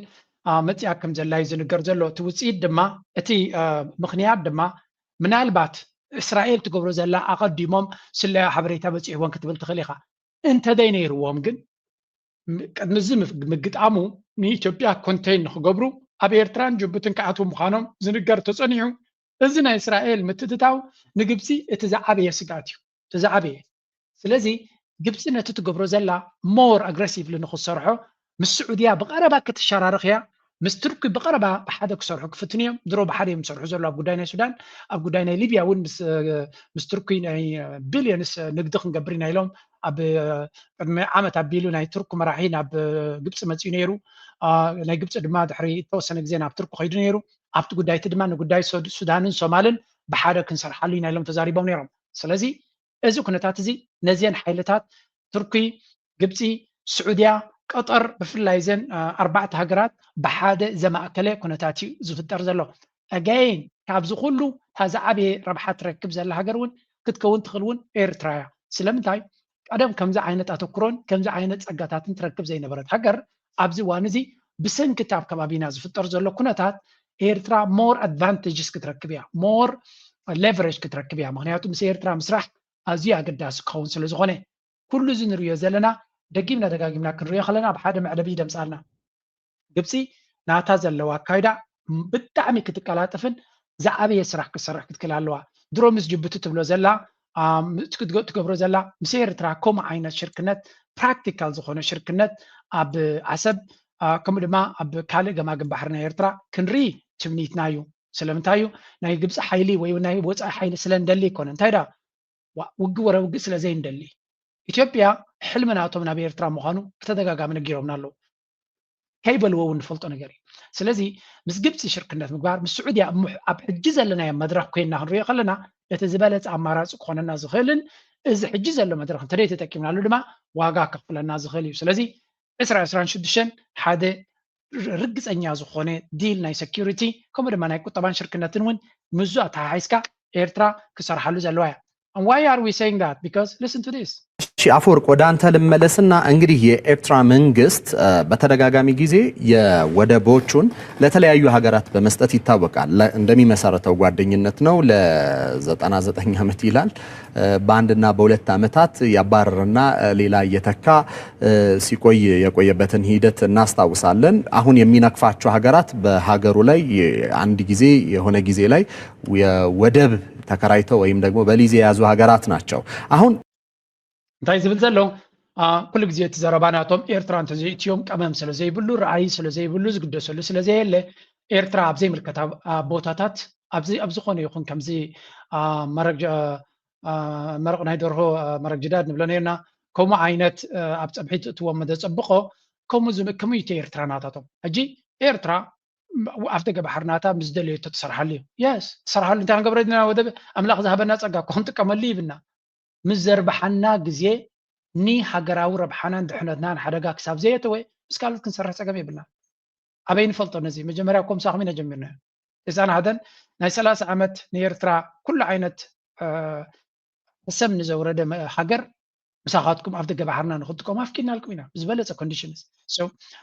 መፂኣ ከም ዘላ እዩ ዝንገር ዘሎ። እቲ ውፅኢት ድማ፣ እቲ ምኽንያት ድማ ምናልባት እስራኤል ትገብሮ ዘላ ኣቐዲሞም ስለያ ሓበሬታ በፂሕዎን ክትብል ትኽእል ኢኻ። እንተደይ ነይርዎም ግን፣ ቅድሚ እዚ ምግጣሙ ንኢትዮጵያ ኮንቴን ንክገብሩ ኣብ ኤርትራን ጅቡትን ክኣትዉ ምዃኖም ዝንገር ተጸኒሑ፣ እዚ ናይ እስራኤል ምትእትታው ንግብፂ እቲ ዝዓበየ ስግኣት እዩ። እቲ ዝዓበየ። ስለዚ ግብፂ ነቲ ትገብሮ ዘላ ሞር ኣግረሲቭሊ ንክትሰርሖ ምስ ስዑድያ ብቐረባ ክትሸራርኽ እያ። ምስ ቱርኪ ብቐረባ ብሓደ ክሰርሑ ክፍትኑ እዮም። ድሮ ብሓደ እዮም ዝሰርሑ ዘለዉ ኣብ ጉዳይ ናይ ሱዳን። ኣብ ጉዳይ ናይ ሊብያ እውን ምስ ቱርኪ ናይ ቢልዮንስ ንግዲ ክንገብር ኢና ኢሎም ኣብ ቅድሚ ዓመት ኣቢሉ ናይ ቱርክ መራሒ ናብ ግብፂ መፂኡ ነይሩ። ናይ ግብፂ ድማ ድሕሪ ዝተወሰነ ግዜ ናብ ቱርክ ከይዱ ነይሩ። ኣብቲ ጉዳይ እቲ ድማ ንጉዳይ ሱዳንን ሶማልን ብሓደ ክንሰርሓሉ ኢና ኢሎም ተዛሪቦም ነይሮም። ስለዚ እዚ ኩነታት እዚ ነዚአን ሓይልታት ቱርኪ፣ ግብፂ፣ ስዑድያ፣ ቀጠር ብፍላይ እዘን ኣርባዕተ ሃገራት ብሓደ ዘማእከለ ኩነታት እዩ ዝፍጠር ዘሎ። ኣጋይን ካብዚ ኩሉ እታ ዝዓበየ ረብሓ ትረክብ ዘላ ሃገር እውን ክትከውን ትኽእል እውን ኤርትራ እያ። ስለምንታይ ቀደም ከምዚ ዓይነት ኣተኩሮን ከምዚ ዓይነት ጸጋታትን ትረክብ ዘይነበረት ሃገር ኣብዚ እዋን እዚ ብሰንኪ እቲ ኣብ ከባቢና ዝፍጠር ዘሎ ኩነታት ኤርትራ ሞር ኣድቫንቴጅስ ክትረክብ እያ፣ ሞር ሌቨሬጅ ክትረክብ እያ። ምክንያቱ ምስ ኤርትራ ምስራሕ ኣዝዩ ኣገዳሲ ክኸውን ስለ ዝኾነ ኩሉ እዚ ንሪኦ ዘለና ደጊምና ደጋጊምና ክንሪኦ ከለና ኣብ ሓደ መዕለቢ ይደምፃልና። ግብፂ ናታ ዘለዋ ኣካይዳ ብጣዕሚ ክትቀላጥፍን ዝዓበየ ስራሕ ክትሰርሕ ክትክእል ኣለዋ። ድሮ ምስ ጅቡቲ ትብሎ ዘላ ትገብሮ ዘላ ምስ ኤርትራ ከምኡ ዓይነት ሽርክነት ፕራክቲካል ዝኾነ ሽርክነት ኣብ ዓሰብ ከምኡ ድማ ኣብ ካልእ ገማግም ባሕሪ ናይ ኤርትራ ክንርኢ ትምኒትና እዩ። ስለምንታይ እዩ ናይ ግብፂ ሓይሊ ወይ ናይ ወፃኢ ሓይሊ ስለ እንደሊ ይኮነ እንታይ ዳ ውግእ ወረ ውግእ ስለ ዘይንደሊ ኢትዮጵያ ሕልሚ ናቶም ናብ ኤርትራ ምዃኑ ብተደጋጋሚ ነጊሮምና ኣለዉ። ከይበልዎ እውን ንፈልጦ ነገር እዩ። ስለዚ ምስ ግብፂ ሽርክነት ምግባር ምስ ስዑድያ ኣብ ሕጂ ዘለናዮ መድረክ ኮይንና ክንሪኦ ከለና እቲ ዝበለፀ ኣማራፂ ክኾነና ዝኽእልን እዚ ሕጂ ዘሎ መድረክ እንተደይ ተጠቂምናሉ ድማ ዋጋ ከኽፍለና ዝኽእል እዩ። ስለዚ ዕስራ ዕስራን ሽዱሽተን ሓደ ርግፀኛ ዝኾነ ዲል ናይ ሰኪሪቲ ከምኡ ድማ ናይ ቁጠባን ሽርክነትን እውን ምዙ ኣተሓሒዝካ ኤርትራ ክሰርሓሉ ዘለዋ እያ። And why are we saying that? Because listen to this. እሺ አፈወርቅ፣ ወደ አንተ ልመለስና እንግዲህ የኤርትራ መንግስት በተደጋጋሚ ጊዜ የወደቦቹን ለተለያዩ ሀገራት በመስጠት ይታወቃል። እንደሚመሰረተው ጓደኝነት ነው፣ ለዘጠና ዘጠኝ ዓመት ይላል። በአንድና በሁለት ዓመታት ያባረርና ሌላ እየተካ ሲቆይ የቆየበትን ሂደት እናስታውሳለን። አሁን የሚነክፋቸው ሀገራት በሀገሩ ላይ አንድ ጊዜ የሆነ ጊዜ ላይ የወደብ ተከራይተው ወይም ደግሞ በሊዝ የያዙ ሀገራት ናቸው። አሁን እንታይ ዝብል ዘሎ ኩሉ ግዜ እቲ ዘረባ ናቶም ኤርትራ እንተዘይእትዮም ቀመም ስለ ዘይብሉ፣ ረኣይ ስለ ዘይብሉ፣ ዝግደሰሉ ስለ ዘየለ ኤርትራ ኣብ ዘይምልከታ ቦታታት ኣብዚ ኣብ ዝኾነ ይኹን ከምዚ መረግ መረቕ ናይ ደርሆ መረግ ጅዳድ ንብሎ ነርና። ከምኡ ዓይነት ኣብ ፀብሒ ትእትዎ መደፀብቆ ከምኡ ዝምክሙ ይተ ኤርትራ ናታቶም። ሕጂ ኤርትራ ኣብ ደገ ባሕሪ ናታ ምስ ደለየቶ ትሰርሓሉ እዩ። የስ ትሰርሓሉ። እንታይ ክንገብረ ድና ወደብ ኣምላኽ ዝሃበና ፀጋ እኮ ክንጥቀመሉ ይብና። ምስ ዘርብሓና ግዜ ንሃገራዊ ረብሓናን ድሕነትናን ሓደጋ ክሳብ ዘየተወ ምስ ካልኦት ክንሰርሕ ፀገም የብልና። ኣበይ ንፈልጦ ነዚ? መጀመርያ እኮ ምሳኹም ኢና ጀሚርና። እዛን ሓደን ናይ ሰላሳ ዓመት ንኤርትራ ኩሉ ዓይነት ሕሰም ንዘውረደ ሃገር ምሳኻትኩም ኣብ ደገ ባሕርና ንክትጥቀሙ ኣፍቂድናልኩም ኢና ብዝበለፀ ኮንዲሽንስ።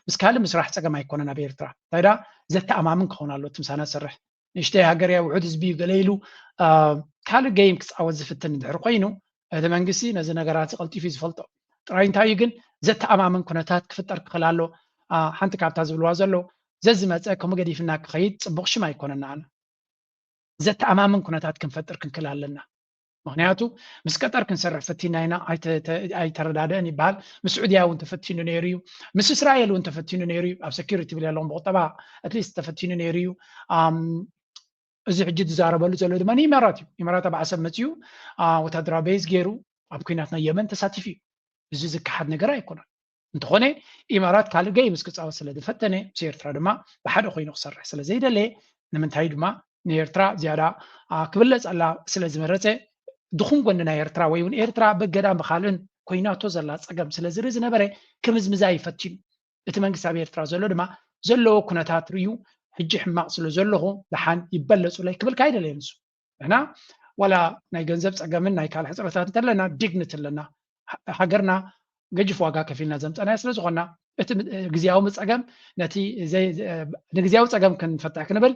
ምስ ካልእ ምስራሕ ፀገም ኣይኮነን ኣብ ኤርትራ። እንታይ ዳ ዘተኣማምን ክኸውን ኣሎ እቲ ምሳና ዝሰርሕ። ንእሽተይ ሃገር እያ፣ ውሑድ ህዝቢ እዩ ገለ ኢሉ ካልእ ገይም ክፃወት ዝፍትን እንድሕር ኮይኑ እቲ መንግስቲ ነዚ ነገራት ቀልጢፉ እዩ ዝፈልጦ። ጥራይ እንታይ እዩ ግን ዘተኣማምን ኩነታት ክፍጠር ክኽእል ኣሎ። ሓንቲ ካብታ ዝብልዋ ዘሎ ዘዝመፀ ከምኡ ገዲፍና ክኸይድ ፅቡቕ ሽም ኣይኮነን ንዓና። ዘተኣማምን ኩነታት ክንፈጥር ክንክእል ኣለና። ምክንያቱ ምስ ቀጠር ክንሰርሕ ፈቲና ኢና፣ ኣይተረዳደእን ይበሃል። ምስ ስዑድያ እውን ተፈቲኑ ነይሩ እዩ፣ ምስ እስራኤል እውን ተፈቲኑ ነይሩ እዩ። ኣብ ሰኪሪቲ ብል ኣለኹም ብቁጠባ ኣትሊስት ተፈቲኑ ነይሩ እዩ። እዚ ሕጂ ዝዛረበሉ ዘሎ ድማ ንኢማራት እዩ። ኢማራት ኣብ ዓሰብ መፅኡ ወታደራዊ ቤዝ ገይሩ ኣብ ኩናት ናይ የመን ተሳቲፉ እዩ። እዚ ዝከሓድ ነገር ኣይኮነን። እንተኾነ ኢማራት ካልእ ገይ ምስ ክፃወት ስለ ዝፈተነ ምስ ኤርትራ ድማ ብሓደ ኮይኑ ክሰርሕ ስለ ዘይደለየ ንምንታይ ድማ ንኤርትራ ዝያዳ ክብለፀላ ስለ ዝመረፀ ድኹም ጎኒ ናይ ኤርትራ ወይ እውን ኤርትራ በገዳን ብካልእን ኮይናቶ ዘላ ፀገም ስለ ዝርኢ ዝነበረ ክምዝምዛ ይፈትዩ። እቲ መንግስቲ ኣብ ኤርትራ ዘሎ ድማ ዘለዎ ኩነታት ርእዩ ሕጂ ሕማቕ ስለ ዘለኹ ደሓን ይበለፁለይ ክብል ካይደለየ ንሱ ንሕና ዋላ ናይ ገንዘብ ፀገምን ናይ ካልእ ሕፅረታት እንተለና ዲግኒቲ ኣለና። ሃገርና ገጅፍ ዋጋ ከፊልና ዘምፀናያ ስለዝኾና እቲ ግዜያዊ ፀገም ነቲ ንግዜያዊ ፀገም ክንፈትሕ ክንብል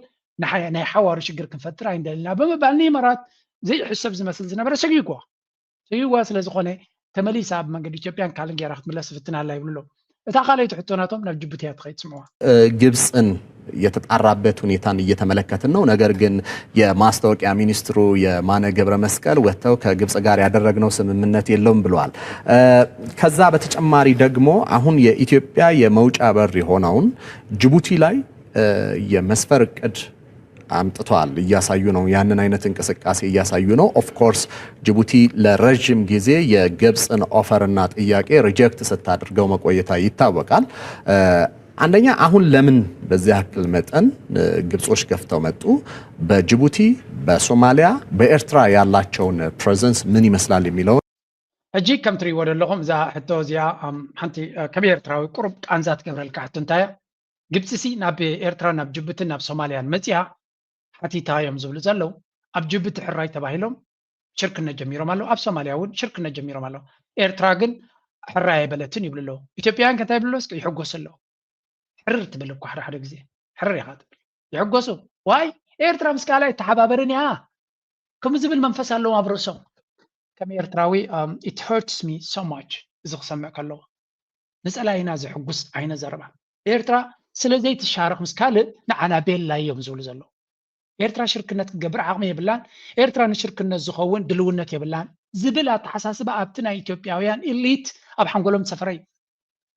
ናይ ሓዋሩ ሽግር ክንፈጥር ኣይንደልና ብምባል ንኢማራት ዘይሕሰብ ዝመስል ዝነበረ ሰጊግዋ ሰጊግዋ ስለዝኾነ ተመሊሳ ኣብ መንገዲ ኢትዮጵያን ካልእ ገይራ ክትምለስ ትፍትን ኣላ ይብሉ ኣለዉ። እታ ካልኣይቲ ሕቶ ናቶም ናብ ጅቡቲ እያ ትኸይድ ስምዕዋ። ግብፅን የተጣራበት ሁኔታን እየተመለከትን ነው። ነገር ግን የማስታወቂያ ሚኒስትሩ የማነ ገብረ መስቀል ወጥተው ከግብፅ ጋር ያደረግነው ስምምነት የለውም ብለዋል። ከዛ በተጨማሪ ደግሞ አሁን የኢትዮጵያ የመውጫ በር የሆነውን ጅቡቲ ላይ የመስፈር እቅድ አምጥተዋል፣ እያሳዩ ነው። ያንን አይነት እንቅስቃሴ እያሳዩ ነው። ኦፍኮርስ ጅቡቲ ለረዥም ጊዜ የግብፅን ኦፈር እና ጥያቄ ሪጀክት ስታደርገው መቆየታ ይታወቃል። አንደኛ አሁን ለምን በዚህ ያክል መጠን ግብጾች ገፍተው መጡ? በጅቡቲ፣ በሶማሊያ፣ በኤርትራ ያላቸውን ፕሬዘንስ ምን ይመስላል የሚለውን ሕጂ ከም ትርእይዎ ዘለኹም እዛ ሕቶ እዚኣ ሓንቲ ከም ኤርትራዊ ቁሩብ ቃንዛ ትገብረልካ ሕቶ እንታይ እያ? ግብፂ ሲ ናብ ኤርትራ ናብ ጅቡትን ናብ ሶማልያን መፂኣ ሓቲታ እዮም ዝብሉ ዘለዉ። ኣብ ጅቡቲ ሕራይ ተባሂሎም ሽርክነት ጀሚሮም ኣለዉ። ኣብ ሶማልያ እውን ሽርክነት ጀሚሮም ኣለዉ። ኤርትራ ግን ሕራይ ኣይበለትን ይብሉ ኣለዉ። ኢትዮጵያውያን ከ እንታይ ይብሉ ኣለዉ? እስኪ ይሕጎሱ ኣለዉ። ሕርር ትብል እኳ ሓደ ሓደ ግዜ ሕርር ኢኻ ትብል። ይሕጎሱ። ዋይ ኤርትራ ምስ ካልኣይ ተሓባበርን እያ ከም ዝብል መንፈስ ኣለዎም ኣብ ርእሶም። ከም ኤርትራዊ it hurts me so much እዚ ክሰምዕ ከለኹ። ንጸላኢና ዘሕጉስ ዓይነት ዘረባ። ኤርትራ ስለ ዘይትሻረኽ ምስ ካልእ ንዓና ቤላ እዮም ዝብሉ ዘለዉ። ኤርትራ ሽርክነት ክትገብር ዓቕሚ የብላን፣ ኤርትራ ንሽርክነት ዝኸውን ድልውነት የብላን ዝብል ኣተሓሳስባ ኣብቲ ናይ ኢትዮጵያውያን ኢሊት ኣብ ሓንጎሎም ዝሰፈረ እዩ።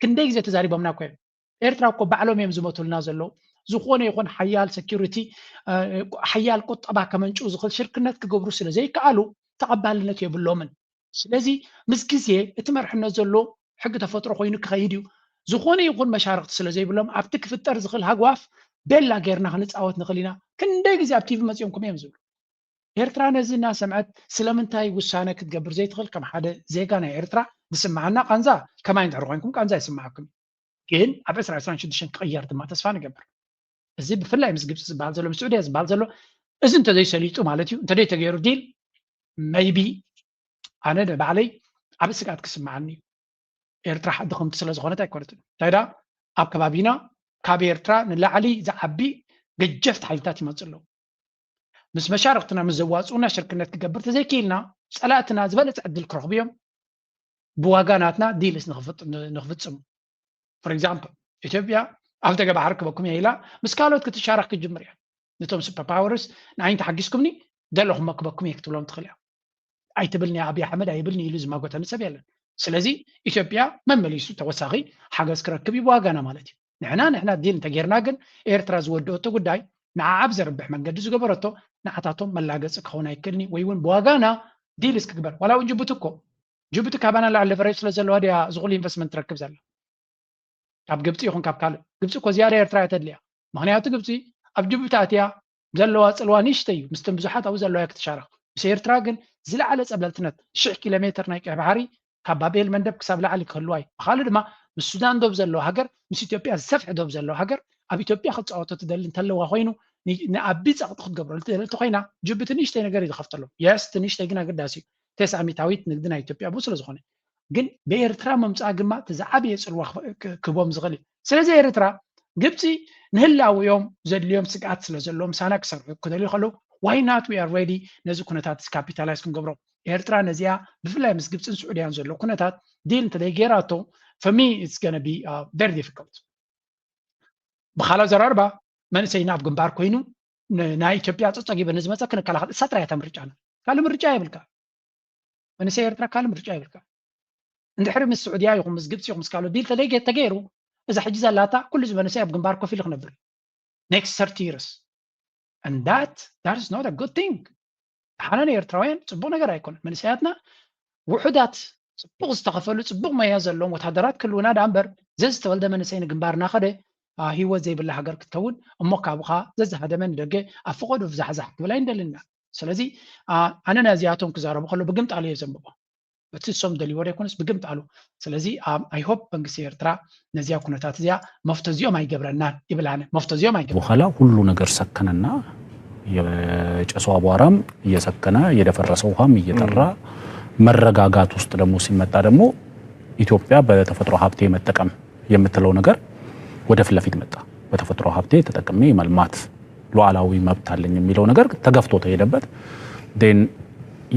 ክንደይ ግዜ ተዛሪቦምና እኮ እዮም። ኤርትራ እኮ ባዕሎም እዮም ዝመቱልና ዘለዉ። ዝኾነ ይኹን ሓያል ሰኪሪቲ፣ ሓያል ቁጠባ ከመንጭው ዝኽእል ሽርክነት ክገብሩ ስለ ዘይከኣሉ ተቐባልነት የብሎምን። ስለዚ ምስ ግዜ እቲ መርሕነት ዘሎ ሕጊ ተፈጥሮ ኮይኑ ክኸይድ እዩ። ዝኾነ ይኹን መሻርኽቲ ስለ ዘይብሎም ኣብቲ ክፍጠር ዝኽእል ሃጓፍ ቤላ ጌርና ክንፃወት ንኽእል ኢና። ክንደይ ግዜ ኣብ ቲቪ መፂኦምኩም እዮም ዝብሉ። ኤርትራ ነዚ እናሰምዐት ስለምንታይ ውሳነ ክትገብር ዘይትኽእል? ከም ሓደ ዜጋ ናይ ኤርትራ ዝስምዓና ቃንዛ ከማይ እንድሕር ኮይንኩም ቃንዛ ይስምዓኩም። ግን ኣብ ዕስራ ዕስራን ሽዱሽተን ክቕየር ድማ ተስፋ ንገብር። እዚ ብፍላይ ምስ ግብፂ ዝበሃል ዘሎ ምስ ስዑድያ ዝበሃል ዘሎ እዚ እንተዘይሰሊጡ ማለት እዩ እንተዘይተገይሩ ዲል maybe ኣነ ንባዕለይ ዓቢ ስግኣት ክስምዓኒ እዩ። ኤርትራ ድኽምቲ ስለ ዝኾነት ኣይኮነትን። እንታይ ደኣ ኣብ ከባቢና ካብ ኤርትራ ንላዕሊ ዝዓቢ ገጀፍቲ ሓይልታት ይመፅእ ኣለዉ። ምስ መሻርክትና ምስ ዘዋፅኡና ሽርክነት ክገብር ተዘይክኢልና ፀላእትና ዝበለፀ ዕድል ክረኽቡ እዮም። ብዋጋ ናትና ዲልስ ንኽፍፅሙ for example ኢትዮጵያ ኣብ ደገ ባሕሪ ክበኩም እየ ኢላ ምስ ካልኦት ክትሻረክ ክትጅምር እያ። ነቶም super powers ንዓይን ተሓጊዝኩምኒ ደለኹሞ ክበኩም እየ ክትብሎም ትኽእል እያ። ኣይትብልኒ ኣብይ ኣሕመድ ኣይብልኒ ኢሉ ዝማጎተኒ ሰብ የለን። ስለዚ ኢትዮጵያ መመሊሱ ተወሳኺ ሓገዝ ክረክብ እዩ ብዋጋና ማለት እዩ። ንሕና ንሕና ዲል እንተጌርና ግን ኤርትራ ዝወደኦቶ ጉዳይ ንዓ ኣብ ዘርብሕ መንገዲ ዝገበረቶ ንዓታቶም መላገፂ ክኸውን ኣይክእልኒ ወይ እውን ብዋጋና ዲልስ ክግበር ዋላ እውን ጅቡቲ እኮ ጅቡቲ ካባና ላዕሊ ለቨሬጅ ስለ ዘለዋ ድያ ዝኹሉ ኢንቨስትመንት ትረክብ ዘላ ካብ ግብፂ ይኹን ካብ ካልእ ግብፂ እኮ ዝያዳ ኤርትራ እያ ተድልያ ምክንያቱ ግብፂ ኣብ ጅቡቲ ኣትያ ዘለዋ ፅልዋ ንእሽተይ እዩ ምስቶም ብዙሓት ኣብኡ ዘለዋ ክትሻረኽ ምስ ኤርትራ ግን ዝለዓለ ፀብለልትነት ሽሕ ኪሎ ሜትር ናይ ቀይ ባሕሪ ካብ ባብኤል መንደብ ክሳብ ላዕሊ ክህልዋ እዩ ብካልእ ድማ ምስ ሱዳን ዶብ ዘለዋ ሃገር ምስ ኢትዮጵያ ዝሰፍሐ ዶብ ዘለዋ ሃገር ኣብ ኢትዮጵያ ክትፃወቶ ትደሊ እንተለዋ ኮይኑ ንኣቢ ፀቕጢ ክትገብረሉ ትደሊ እንተኮይና ጅቡቲ ንእሽተይ ነገር እዩ ዝኸፍተሎም የስ ትንእሽተይ ግን ኣገዳሲ እዩ ተስዓ ሚታዊት ንግዲ ናይ ኢትዮጵያ ብኡ ስለ ዝኾነ ግን ብኤርትራ ምምፃእ ግማ እቲ ዝዓበየ ፅልዋ ክህቦም ዝኽእል እዩ ስለዚ ኤርትራ ግብፂ ንህላውዮም ዘድልዮም ስግኣት ስለ ዘለዎም ምሳና ክሰርሑ ክደልዩ ከለዉ why not we are ready ነዚ ኩነታት ካፒታላይዝ ክንገብሮ ኤርትራ ነዚኣ ብፍላይ ምስ ግብፅን ስዑድያን ዘሎ ኩነታት ዲል እንተዘይገይራቶ for me it's gonna be very difficult ብኻልእ ኣዘራርባ መንእሰይና ኣብ ግንባር ኮይኑ ናይ ኢትዮጵያ ፀፀጊበ ንዝመፀ ክንከላኸል እሳ ጥራይ እታ ምርጫና ካልእ ምርጫ የብልካ መንእሰይ ኤርትራ ካልእ ምርጫ የብልካ እንድሕሪ ምስ ስዑድያ ይኹን ምስ ግብፂ ይኹን ምስ ካልኦት ዲል ተደይገ ተገይሩ እዛ ሕጂ ዘላታ ኩሉ እዚ መንእሰይ ኣብ ግንባር ኮፍ ኢሉ ክነብር እዩ next thirty years and that that is not a good thing ሓና ንኤርትራውያን ፅቡቅ ነገር ኣይኮነን መንእሰያትና ውሑዳት ፅቡቅ ዝተኸፈሉ ፅቡቅ መያ ዘለዎም ወታደራት ክህልውና ዳ እምበር ዘዝተወልደ መንእሰይ ንግንባር እናኸደ ሂወት ዘይብላ ሃገር ክትከውን እሞ ካብኻ ዘዝሃደመ ንደገ ኣብ ፈቐዶ ብዛሕዛሕ ክብል ኣይንደልና ስለዚ ኣነ ነዚኣቶም ክዛረቡ ከሎ ብግምጣሉ እየ ዘንብቦ በቲ እሶም ደልይዎ ዘይኮነስ ብግምጣሉ ስለዚ I hope መንግስቲ ኤርትራ ነዚኣ ኩነታት እዚኣ መፍቶ እዚኦም ኣይገብረናን ይብል ኣነ መፍቶ እዚኦም ኣይገብረ በኋላ ሁሉ ነገር ሰከነና የጨሱ አቧራም እየሰከነ፣ የደፈረሰ ውሃም እየጠራ፣ መረጋጋት ውስጥ ደግሞ ሲመጣ ደግሞ ኢትዮጵያ በተፈጥሮ ሀብቴ መጠቀም የምትለው ነገር ወደ ፊት ለፊት መጣ። በተፈጥሮ ሀብቴ ተጠቅሜ የመልማት ሉዓላዊ መብት አለኝ የሚለው ነገር ተገፍቶ ተሄደበት። ን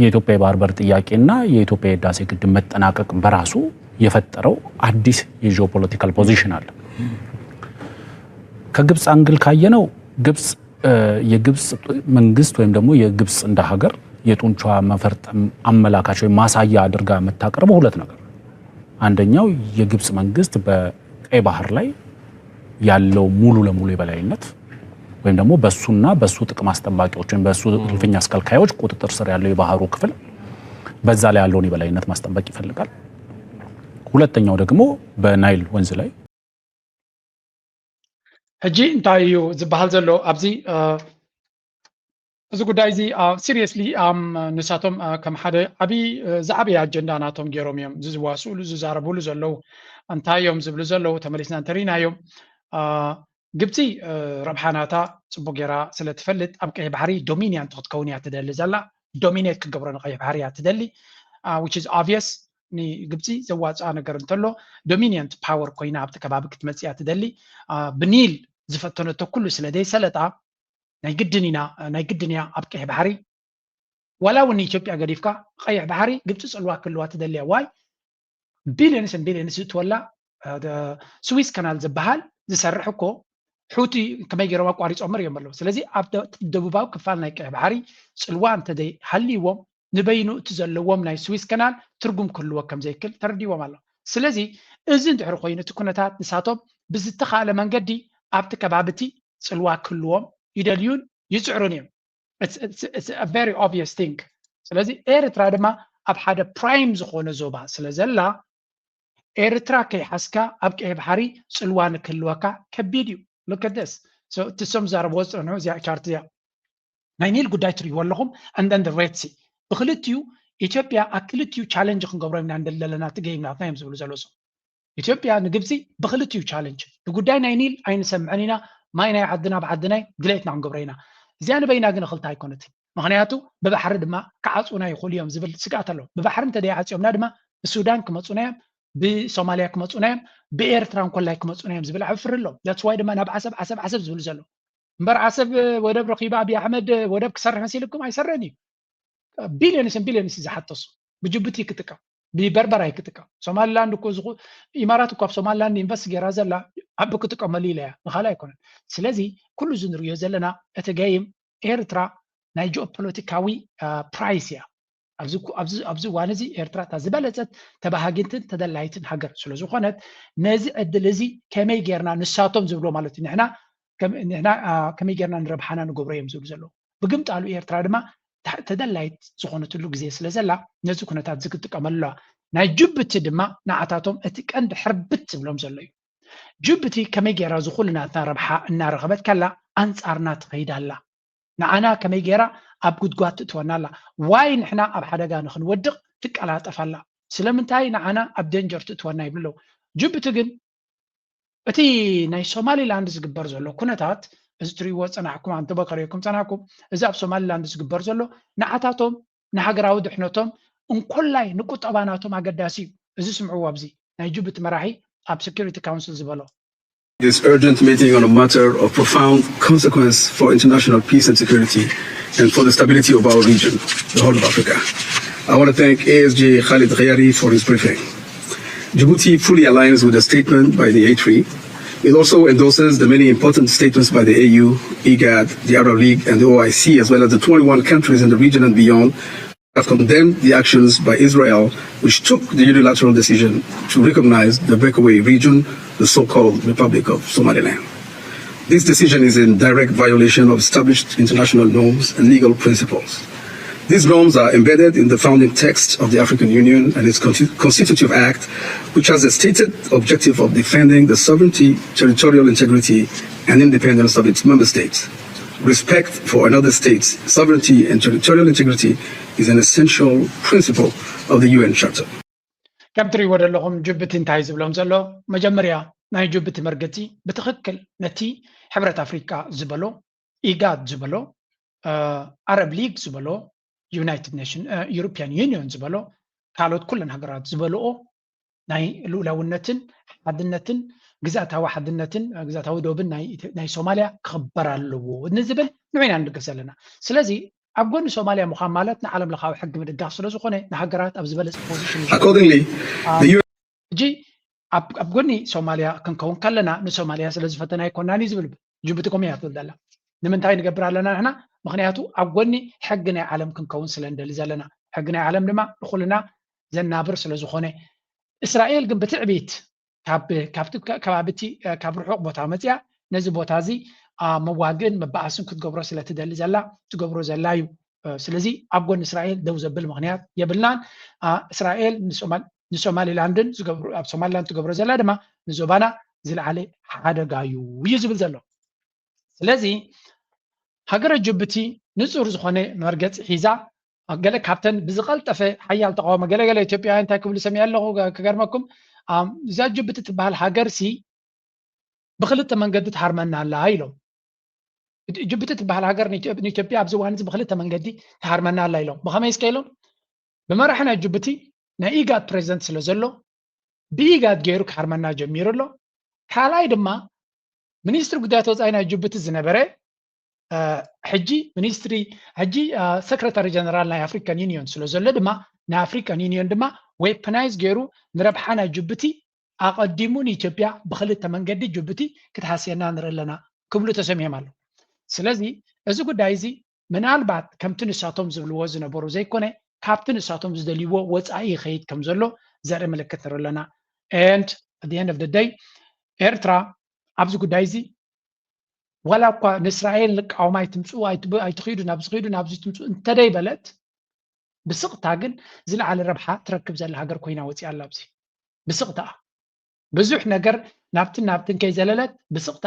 የኢትዮጵያ የባህር በር ጥያቄና የኢትዮጵያ የህዳሴ ግድብ መጠናቀቅ በራሱ የፈጠረው አዲስ የጂኦፖለቲካል ፖዚሽን አለ። ከግብፅ አንግል ካየነው ግብፅ የግብፅ መንግስት ወይም ደግሞ የግብፅ እንደ ሀገር የጡንቻ መፈርጠም አመላካች ወይም ማሳያ አድርጋ የምታቀርበው ሁለት ነገር፣ አንደኛው የግብፅ መንግስት በቀይ ባህር ላይ ያለው ሙሉ ለሙሉ የበላይነት ወይም ደግሞ በሱና በሱ ጥቅም አስጠባቂዎች ወይም በሱ እልፍኝ አስከልካዮች ቁጥጥር ስር ያለው የባህሩ ክፍል በዛ ላይ ያለውን የበላይነት ማስጠበቅ ይፈልጋል። ሁለተኛው ደግሞ በናይል ወንዝ ላይ ሕጂ እንታይ እዩ ዝበሃል ዘሎ ኣብዚ እዚ ጉዳይ እዚ seriously ንሳቶም ከም ሓደ ዓብዪ ዝዓበየ ኣጀንዳ ናቶም ገይሮም እዮም ዝዋስኡሉ ዝዛረቡሉ ዘለዉ። እንታይ እዮም ዝብሉ ዘለዉ? ተመሊስና እንተሪኢናዮም ግብፂ ረብሓ ናታ ፅቡቅ ገይራ ስለትፈልጥ ኣብ ቀይሕ ባሕሪ ዶሚኒያንት ክትከውን እያ ትደሊ ዘላ። ዶሚኔት ክትገብሮ ንቀይሕ ባሕሪ እያ ትደሊ። Which is obvious ንግብፂ ዘዋፅኣ ነገር እንተሎ ዶሚኒየንት ፓወር ኮይና ኣብቲ ከባቢ ክትመፅእ እያ ትደሊ። ብኒል ዝፈተነቶ ኩሉ ስለ ዘይሰለጣ ናይ ግድን ኢና ናይ ግድን እያ ኣብ ቀይሕ ባሕሪ ዋላ እውን ንኢትዮጵያ ገዲፍካ ቀይሕ ባሕሪ ግብፂ ፅልዋ ክህልዋ ትደልያ ዋይ ቢልዮንስ ን ቢልዮንስ ዝእትወላ ስዊስ ከናል ዝበሃል ዝሰርሕ እኮ ሑቲ ከመይ ገይሮም ኣቋሪፆም እዮም ኣለዉ ስለዚ ኣብ ደቡባዊ ክፋል ናይ ቀይሕ ባሕሪ ፅልዋ እንተዘይ ሃልይዎም ንበይኑ እቲ ዘለዎም ናይ ስዊስ ከናል ትርጉም ክህልዎ ከም ዘይክል ተረዲዎም ኣሎ ስለዚ እዚ እንድሕሪ ኮይኑ እቲ ኩነታት ንሳቶም ብዝተኻእለ መንገዲ ኣብቲ ከባቢ እቲ ፅልዋ ክህልዎም ይደልዩን ይፅዕሩን እዮም very obvious thing ስለዚ ኤርትራ ድማ ኣብ ሓደ ፕራይም ዝኾነ ዞባ ስለ ዘላ ኤርትራ ከይሓዝካ ኣብ ቀይ ባሕሪ ፅልዋ ንክህልወካ ከቢድ እዩ look at this እቲ እሶም ዝዛረብዎ ዝፀንሑ እዚኣ ቻርት እዚኣ ናይ ኒል ጉዳይ ትሪእዎ ኣለኹም and then the red sea ብክልቲኡ ኢትዮጵያ ኣብ ክልቲኡ ቻለንጅ ክንገብሮ ኢና እንደለለና እቲ ገይም ናትና እዮም ዝብሉ ዘለዉ ኢትዮጵያ ንግብፂ ብክልቲኡ ቻለንጅ ንጉዳይ ናይ ኒል ኣይንሰምዕን ኢና ማይ ናይ ዓድና ብዓድናይ ድሌትና ክንገብሮ ኢና እዚኣ ንበይና ግን ክልተ ኣይኮነትን ምክንያቱ ብባሕሪ ድማ ክዓፁና ይኽእሉ እዮም ዝብል ስግኣት ኣሎ ብባሕሪ እንተደይዓፅዮምና ድማ ብሱዳን ክመፁና እዮም ብሶማልያ ክመፁና እዮም ብኤርትራ እንኮላይ ክመፁና እዮም ዝብል ዓቢ ፍሪ ኣሎ that's why ድማ ናብ ዓሰብ ዓሰብ ዓሰብ ዝብሉ ዘሎ እምበር ዓሰብ ወደብ ረኺባ ኣብይ ኣሕመድ ወደብ ክሰርሕ መሲልኩም ኣይሰርሕን እዩ ቢልዮንስ ን ቢልዮንስ ዝሓተሱ ብጅቡቲ ክጥቀም ብበርበራይ ክጥቀም ሶማሊላንድ እኮ ዝኹ ኢማራት እኮ ኣብ ሶማሊላንድ ኢንቨስት ገይራ ዘላ ዓቢ ክጥቀመሉ ኢለ እያ ንኻልእ ኣይኮነን ስለዚ ኩሉ እዚ ንሪኦ ዘለና እቲ ገይም ኤርትራ ናይ ጂኦፖለቲካዊ ፕራይስ እያ ኣብዚ እዋን እዚ ኤርትራ እታ ዝበለፀት ተባሃጊትን ተደላይትን ሃገር ስለዝኾነት ነዚ ዕድል እዚ ከመይ ጌርና ንሳቶም ዝብሎ ማለት እዩ ንሕና ንሕና ከመይ ጌርና ንረብሓና ንገብሮ እዮም ዝብሉ ዘለዉ ብግምጣሉ ኤርትራ ድማ ተደላይት ዝኾነትሉ ግዜ ስለ ዘላ ነዚ ኩነታት እዚ ክትጥቀመሉ ኣለዋ ናይ ጅቡቲ ድማ ንዓታቶም እቲ ቀንዲ ሕርብት ዝብሎም ዘሎ እዩ ጅቡቲ ከመይ ጌራ ዝኹሉ ናትና ረብሓ እናረኸበት ከላ ኣንጻርና ትኸይድ ኣላ ንዓና ከመይ ጌራ ኣብ ጉድጓድ ትእትወና ኣላ ዋይ ንሕና ኣብ ሓደጋ ንክንወድቕ ትቀላጠፍ ኣላ ስለምንታይ ንዓና ኣብ ደንጀር ትእትወና ይብሉ ኣለዉ ጅቡቲ ግን እቲ ናይ ሶማሊላንድ ዝግበር ዘሎ ኩነታት እዚ ትሪእዎ ፀናሕኩም ኣንተበከሪኩም ፀናሕኩም እዚ ኣብ ሶማሊላንድ ዝግበር ዘሎ ንዓታቶም ንሃገራዊ ድሕነቶም እንኮላይ ንቁጠባ ናቶም ኣገዳሲ እዩ እዚ ስምዕዎ ኣብዚ ናይ ጅቡቲ መራሒ ኣብ security council ዝበሎ This urgent meeting on a matter of profound consequence for international peace and security and for the stability of our region, the Horn of Africa. I want to thank A S J Khalid Ghayari for his briefing. Djibouti fully aligns with the statement by the A three. It also endorses the many important statements by the A U, IGAD, the Arab League, and the O I C, as well as the twenty-one countries in the region and beyond have condemned the actions by Israel, which took the unilateral decision to recognize the breakaway region, the so-called Republic of Somaliland. This decision is in direct violation of established international norms and legal principles. These norms are embedded in the founding text of the African Union and its Constitutive Act, which has a stated objective of defending the sovereignty, territorial integrity, and independence of its member states. Respect for another state's sovereignty and territorial integrity is an essential principle of the U N Charter. ከም ትሪእዎ ዘለኹም ጅቡቲ እንታይ ዝብሎም ዘሎ መጀመርያ ናይ ጅቡቲ መርገፂ ብትኽክል ነቲ ሕብረት ኣፍሪቃ ዝበሎ ኢጋድ ዝበሎ ኣረብ ሊግ ዝበሎ፣ ዩናይትድ ኔሽን፣ ዩሮፒያን ዩኒዮን ዝበሎ፣ ካልኦት ኩለን ሃገራት ዝበልኦ ናይ ልኡላውነትን ሓድነትን ግዛታዊ ሓድነትን ግዛታዊ ዶብን ናይ ሶማልያ ክኽበር ኣለዎ ንዝብል ንዑ ኢና ንድግፍ ዘለና። ስለዚ ኣብ ጎኒ ሶማልያ ምዃን ማለት ንዓለም ለኻዊ ሕጊ ምድጋፍ ስለ ዝኾነ ንሃገራት ኣብ ዝበለጸ ፖዚሽን ሕጂ ኣብ ጎኒ ሶማልያ ክንከውን ከለና ንሶማልያ ስለ ዝፈተና ኣይኮናን እዩ ዝብል ጅቡቲ ከምኡ እያ ትብል ዘላ። ንምንታይ ንገብር ኣለና ንሕና? ምኽንያቱ ኣብ ጎኒ ሕጊ ናይ ዓለም ክንከውን ስለ እንደሊ ዘለና። ሕጊ ናይ ዓለም ድማ ንኹልና ዘናብር ስለ ዝኾነ። እስራኤል ግን ብትዕቢት ካብ ካብቲ ከባቢ እቲ ካብ ርሑቕ ቦታ መፅያ ነዚ ቦታ እዚ መዋግእን መባኣስን ክትገብሮ ስለ ትደሊ ዘላ ትገብሮ ዘላ እዩ። ስለዚ ኣብ ጎኒ እስራኤል ደው ዘብል ምኽንያት የብልናን። እስራኤል ንሶማሊላንድን ኣብ ሶማሊላንድ ትገብሮ ዘላ ድማ ንዞባና ዝለዓለ ሓደጋ እዩ እዩ ዝብል ዘሎ። ስለዚ ሃገረ ጅቡቲ ንፁር ዝኾነ መርገፂ ሒዛ ገለ ካብተን ብዝቐልጠፈ ሓያል ተቃውሞ ገለገለ ኢትዮጵያውያን እንታይ ክብሉ ሰሚዐ ኣለኹ ክገርመኩም። እዛ ጅቡቲ ትበሃል ሃገር ሲ ብክልተ መንገዲ ትሃርመና ኣላ ኢሎም። ጅቡቲ ትበሃል ሃገር ንኢትዮጵያ ኣብዚ እዋን እዚ ብክልተ መንገዲ ትሃርመና ኣላ ኢሎም። ብኸመይ እስከ ኢሎም? ብመራሒ ናይ ጅቡቲ ናይ ኢጋድ ፕሬዚደንት ስለ ዘሎ ብኢጋድ ገይሩ ክሃርመና ጀሚሩ ኣሎ። ካልኣይ ድማ ሚኒስትሪ ጉዳያት ወፃኢ ናይ ጅቡቲ ዝነበረ ሕጂ ሚኒስትሪ ሕጂ ሰክረታሪ ጀነራል ናይ ኣፍሪካን ዩኒዮን ስለ ዘሎ ድማ ናይ ኣፍሪካን ዩኒዮን ድማ ዌፐናይዝ ገይሩ ንረብሓ ናይ ጅቡቲ ኣቐዲሙ ንኢትዮጵያ ብክልተ መንገዲ ጅቡቲ ክትሃስየና ንርኢ ኣለና ክብሉ ተሰሚዖም ኣለዉ። ስለዚ እዚ ጉዳይ እዚ ምናልባት ከምቲ ንሳቶም ዝብልዎ ዝነበሩ ዘይኮነ ካብቲ ንሳቶም ዝደልይዎ ወፃኢ ይኸይድ ከም ዘሎ ዘርኢ ምልክት ንርኢ ኣለና። And at the end of the day ኤርትራ ኣብዚ ጉዳይ እዚ ዋላ እኳ ንእስራኤል ንቃወማ ኣይትምፅኡ ኣይትኽዱ ናብዚ ኽዱ ናብዚ ትምፅኡ እንተደይበለት ብስቕታ ግን ዝለዓለ ረብሓ ትረክብ ዘላ ሃገር ኮይና ወፂኣ ኣላ። ኣብዚ ብስቕታ ብዙሕ ነገር ናብትን ናብትን ከይዘለለት ብስቕታ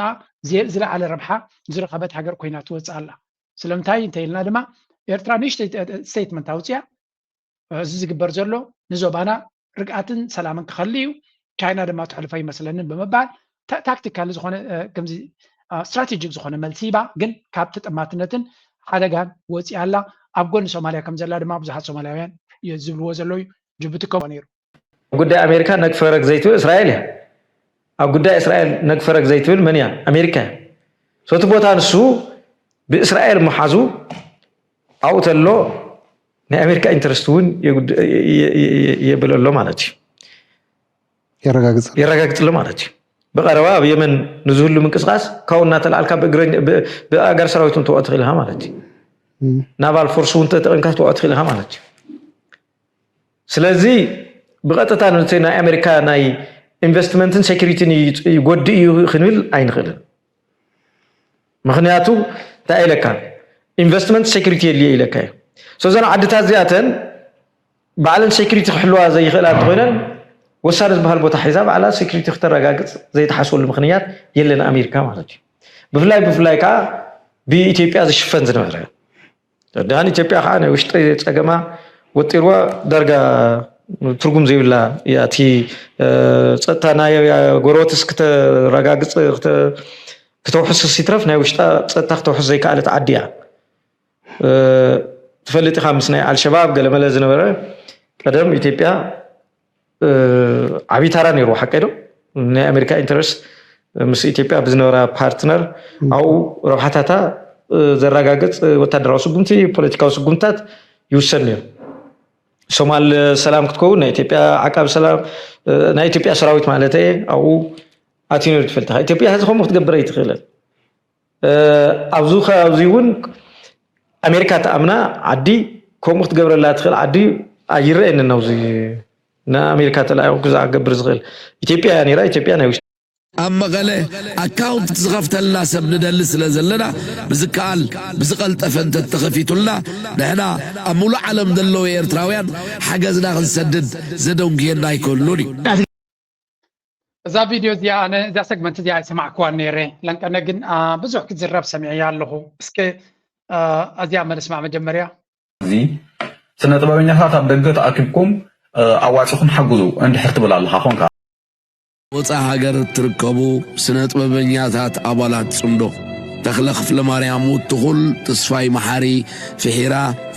ዝለዓለ ረብሓ ዝረኸበት ሃገር ኮይና ትወፅእ ኣላ። ስለምንታይ እንተኢልና ድማ ኤርትራ ንእሽተይ ስቴትመንት ኣውፅያ እዚ ዝግበር ዘሎ ንዞባና ርግኣትን ሰላምን ክኸሊ እዩ። ቻይና ድማ ትሕልፎ ይመስለንን ብምባል ታክቲካሊ ዝኾነ ከምዚ ስትራቴጂክ ዝኾነ መልሲ ሂባ ግን ካብ ተጠማትነትን ሓደጋን ወፂኣ ኣላ። ኣብ ጎኒ ሶማልያ ከም ዘላ ድማ ብዙሓት ሶማልያውያን ዝብልዎ ዘለዉ እዩ። ጅቡቲ ከምኡ ነይሩ። ጉዳይ ኣሜሪካ ነግፈረግ ዘይትብል እስራኤል እያ። ኣብ ጉዳይ እስራኤል ነግፈረግ ዘይትብል መን እያ? ኣሜሪካ እያ። ሶቲ ቦታ ንሱ ብእስራኤል ምሓዙ ኣብኡ ተሎ ናይ ኣሜሪካ ኢንተረስት እውን የብል ኣሎ ማለት እዩ። የረጋግፅ የረጋግፅ ኣሎ ማለት እዩ። ብቀረባ ኣብ የመን ንዝህሉ ምንቅስቃስ ካብኡ እናተላዓልካ ብኣጋር ሰራዊት እውን ተውዕእ ትኽእል ኢኻ ማለት እዩ። ናቫል ፎርስ እውን ተጠቂምካ ተውዕእ ትኽእል ኢኻ ማለት እዩ። ስለዚ ብቐጥታ ነቲ ናይ ኣሜሪካ ናይ ኢንቨስትመንትን ሴኩሪቲን ይጎድእ እዩ ክንብል ኣይንኽእልን። ምኽንያቱ እንታይ ኢለካ ኢንቨስትመንት ሴኩሪቲ የድልዮ ኢለካ እዩ። እዘን ዓድታት እዚኣተን ባዕለን ሴኩሪቲ ክሕልዋ ዘይኽእላ እንተኮይነን ወሳኒ ዝበሃል ቦታ ሒዛ ባዕላ ሴኩሪቲ ክተረጋግፅ ዘይተሓስበሉ ምኽንያት የለን ኣሜሪካ ማለት እዩ። ብፍላይ ብፍላይ ከዓ ብኢትዮጵያ ዝሽፈን ዝነበረ ደሃን ኢትዮጵያ ከዓ ናይ ውሽጢ ፀገማ ወጢርዋ ዳርጋ ትርጉም ዘይብላ እያ። እቲ ፀጥታ ናይ ጎረበትስ ክተረጋግፅ ክተውሕስስ ይትረፍ ናይ ውሽጣ ፀጥታ ክተውሕስ ዘይከኣለት ዓዲ እያ። ትፈልጥ ኢኻ ምስ ናይ ኣልሸባብ ገለመለ ዝነበረ ቀደም ኢትዮጵያ ዓብዪ ታራ ነይሩ ሓቀይ ዶ ናይ ኣሜሪካ ኢንተረስት ምስ ኢትዮጵያ ብዝነበራ ፓርትነር ኣብኡ ረብሓታታ ዘረጋግፅ ወታደራዊ ስጉምቲ ፖለቲካዊ ስጉምትታት ይውሰድ ነይሩ። ሶማል ሰላም ክትከውን ናይ ኢትዮጵያ ዓቃቢ ሰላም ናይ ኢትዮጵያ ሰራዊት ማለት ኣብኡ ኣትዩ ነይሩ ትፈልጥ ኢትዮጵያ ሕዚ ከምኡ ክትገብር ኣይትኽእልን። ኣብዚ ከባቢ እውን ኣሜሪካ ተኣምና ዓዲ ከምኡ ክትገብረላ ትኽእል ዓዲ ኣይረአየንን ኣብዚ ንኣሜሪካ ተላኢኹ ክዛዕ ክገብር ዝኽእል ኢትዮጵያ እያ ነይራ ኢትዮጵያ ናይ ውሽጢ ኣብ መቐለ ኣካውንት ዝኸፍተልና ሰብ ንደሊ ስለ ዘለና ብዝከኣል ብዝቐልጠፈ እንተተኸፊቱልና ንሕና ኣብ ሙሉእ ዓለም ዘለዉ ኤርትራውያን ሓገዝና ክንሰድድ ዘደንጉየና ኣይኮኑን እዩ። እዛ ቪድዮ እዚኣ ኣነ እዛ ሰግመንት እዚኣ ኣይሰማዕክዋን ነይረ ለንቀነ ግን ብዙሕ ክትዝረብ ሰሚዐያ ኣለኹ እስከ እዚኣ መልስማዕ መጀመርያ እዚ ስነ ጥበበኛታት ኣብ ደገ ተኣኪብኩም ኣዋፂኹም ሓግዙ እንድሕር ትብል ኣለኻ ኮንካ። ወፃ ሃገር እትርከቡ ስነ ጥበበኛታት ኣባላት ፅምዶ ተኽለ ክፍለማርያም ውትኹል፣ ተስፋይ መሓሪ፣ ፍሒራ፣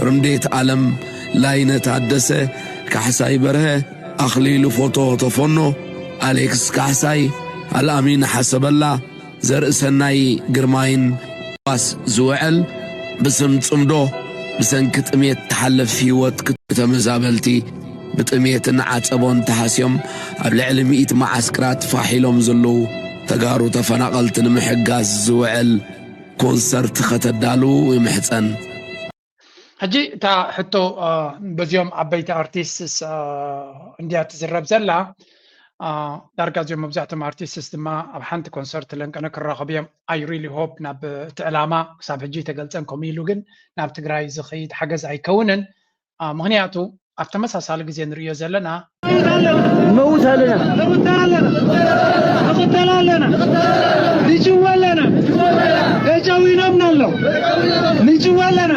ርምዴት ኣለም፣ ላይነ ታደሰ፣ ካሕሳይ በርሀ፣ ኣኽሊሉ ፎቶ ተፈኖ፣ ኣሌክስ ካሕሳይ፣ ኣልኣሚን ሓሰበላ፣ ዘርእሰናይ ግርማይን ባስ ዝውዕል፣ ብስም ጽምዶ ብሰንኪ ጥሜት ትሓልፍ ህይወት ክልተ ተመዛበልቲ ብጥሜትን ዓጸቦን ተሃስዮም ኣብ ልዕሊ ሚእቲ መዓስክራት ፋሕ ኢሎም ዘለዉ ተጋሩ ተፈናቐልቲ ንምሕጋዝ ዝውዕል ኮንሰርት ከተዳልዉ ይምሕጸን። ሕጂ እታ ሕቶ በዚኦም ዓበይቲ ኣርቲስትስ እንድያ ትዝረብ ዘላ። ዳርጋ እዚኦም መብዛሕቶም ኣርቲስትስ ድማ ኣብ ሓንቲ ኮንሰርት ለንቀነ ክራኸቡ እዮም። I really hope ናብ እቲ ዕላማ ክሳብ ሕጂ ተገልጸን ከምኡ ኢሉ ግን ናብ ትግራይ ዝኸይድ ሓገዝ ኣይከውንን። ምክንያቱ ኣብ ተመሳሳሊ ግዜ ንርእዮ ዘለና ንመውት ኣለና። ንቕተል ኣለና። ንቕተል ኣለና። ንጭወ ኣለና። ተጨዊኖምና ኣለዉ። ንጭወ ኣለና።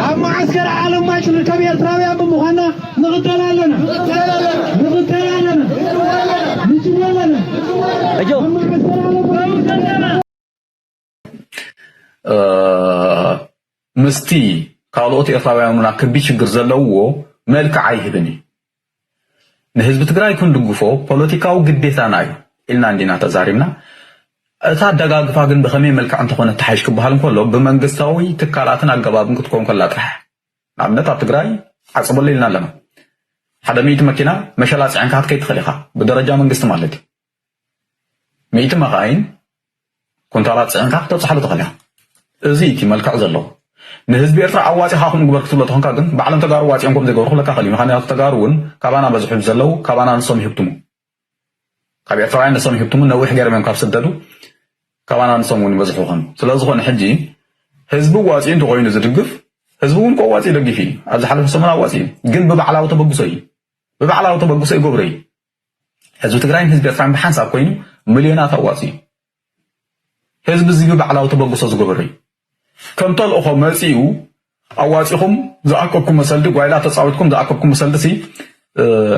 ኣብ መዓስከር ዓለም ማጭ ንርከብ ኤርትራውያን ብምዃንና ንቕተል ኣለና። ንቕተል ኣለና። ንጭወ ኣለና። ኣጆ ኣብ መዓስከር ዓለም ማጭ ንርከብ ምስቲ ካልኦት ኤርትራውያን እውን ክቢ ችግር ዘለውዎ መልክዕ ኣይህብን እዩ። ንህዝቢ ትግራይ ክንድግፎ ፖለቲካዊ ግዴታና እዩ ኢልና እንዲና ተዛሪብና። እቲ ኣደጋግፋ ግን ብኸመይ መልክዕ እንተኾነ ተሓይሽ ክበሃል እንከሎ ብመንግስታዊ ትካላትን ኣገባብን ክትከውን ከላ ጥራሕ። ንኣብነት ኣብ ትግራይ ዓፅበሎ ኢልና ኣለና። ሓደ ሚእቲ መኪና መሸላ ፅዕንካ ክትከይድ ትኽእል ኢኻ ብደረጃ መንግስቲ ማለት እዩ። ሚእቲ መኻይን ኩንታላት ፅዕንካ ክተብፅሓሉ ትኽእል ኢኻ። እዚ እቲ መልክዕ ዘለዎ ንህዝቢ ኤርትራ ኣዋፂኻ ከምኡ ግበር ክትብሎ ተኾንካ ግን ባዕሎም ተጋሩ ዋፂኦም ከም ዘይገብሩ ክብለካ ክእል እዩ። ምክንያቱ ተጋሩ እውን ካባና በዝሑ ዘለዉ ካባና ንሶም ይህብትሙ። ካብ ኤርትራውያን ንሶም ይህብትሙ ነዊሕ ገይሮም እዮም ካብ ስደዱ ካባና ንሶም እውን ይበዝሑ ይኾኑ። ስለዝኾነ ሕጂ ህዝቢ ዋፂኡ እንተኾይኑ ዝድግፍ ህዝቢ እውን ከዋፂ ይደግፍ እዩ። ኣብ ዝሓለፈ ሰሙን ኣዋፂ እዩ። ግን ብባዕላዊ ተበግሶ እዩ። ብባዕላዊ ተበግሶ ይገብሮ እዩ። ህዝቢ ትግራይን ህዝቢ ኤርትራን ብሓንሳብ ኮይኑ ሚልዮናት ኣዋፂ እዩ። ህዝቢ እዚ ብባዕላዊ ተበግሶ ዝገበሮ እዩ። ከም ተልእኾ መፂኡ ኣዋፂኹም ዝኣከብኩሞ ሰልዲ ጓይላ ተፃዊትኩም ዝኣከብኩሞ ሰልዲ ሲ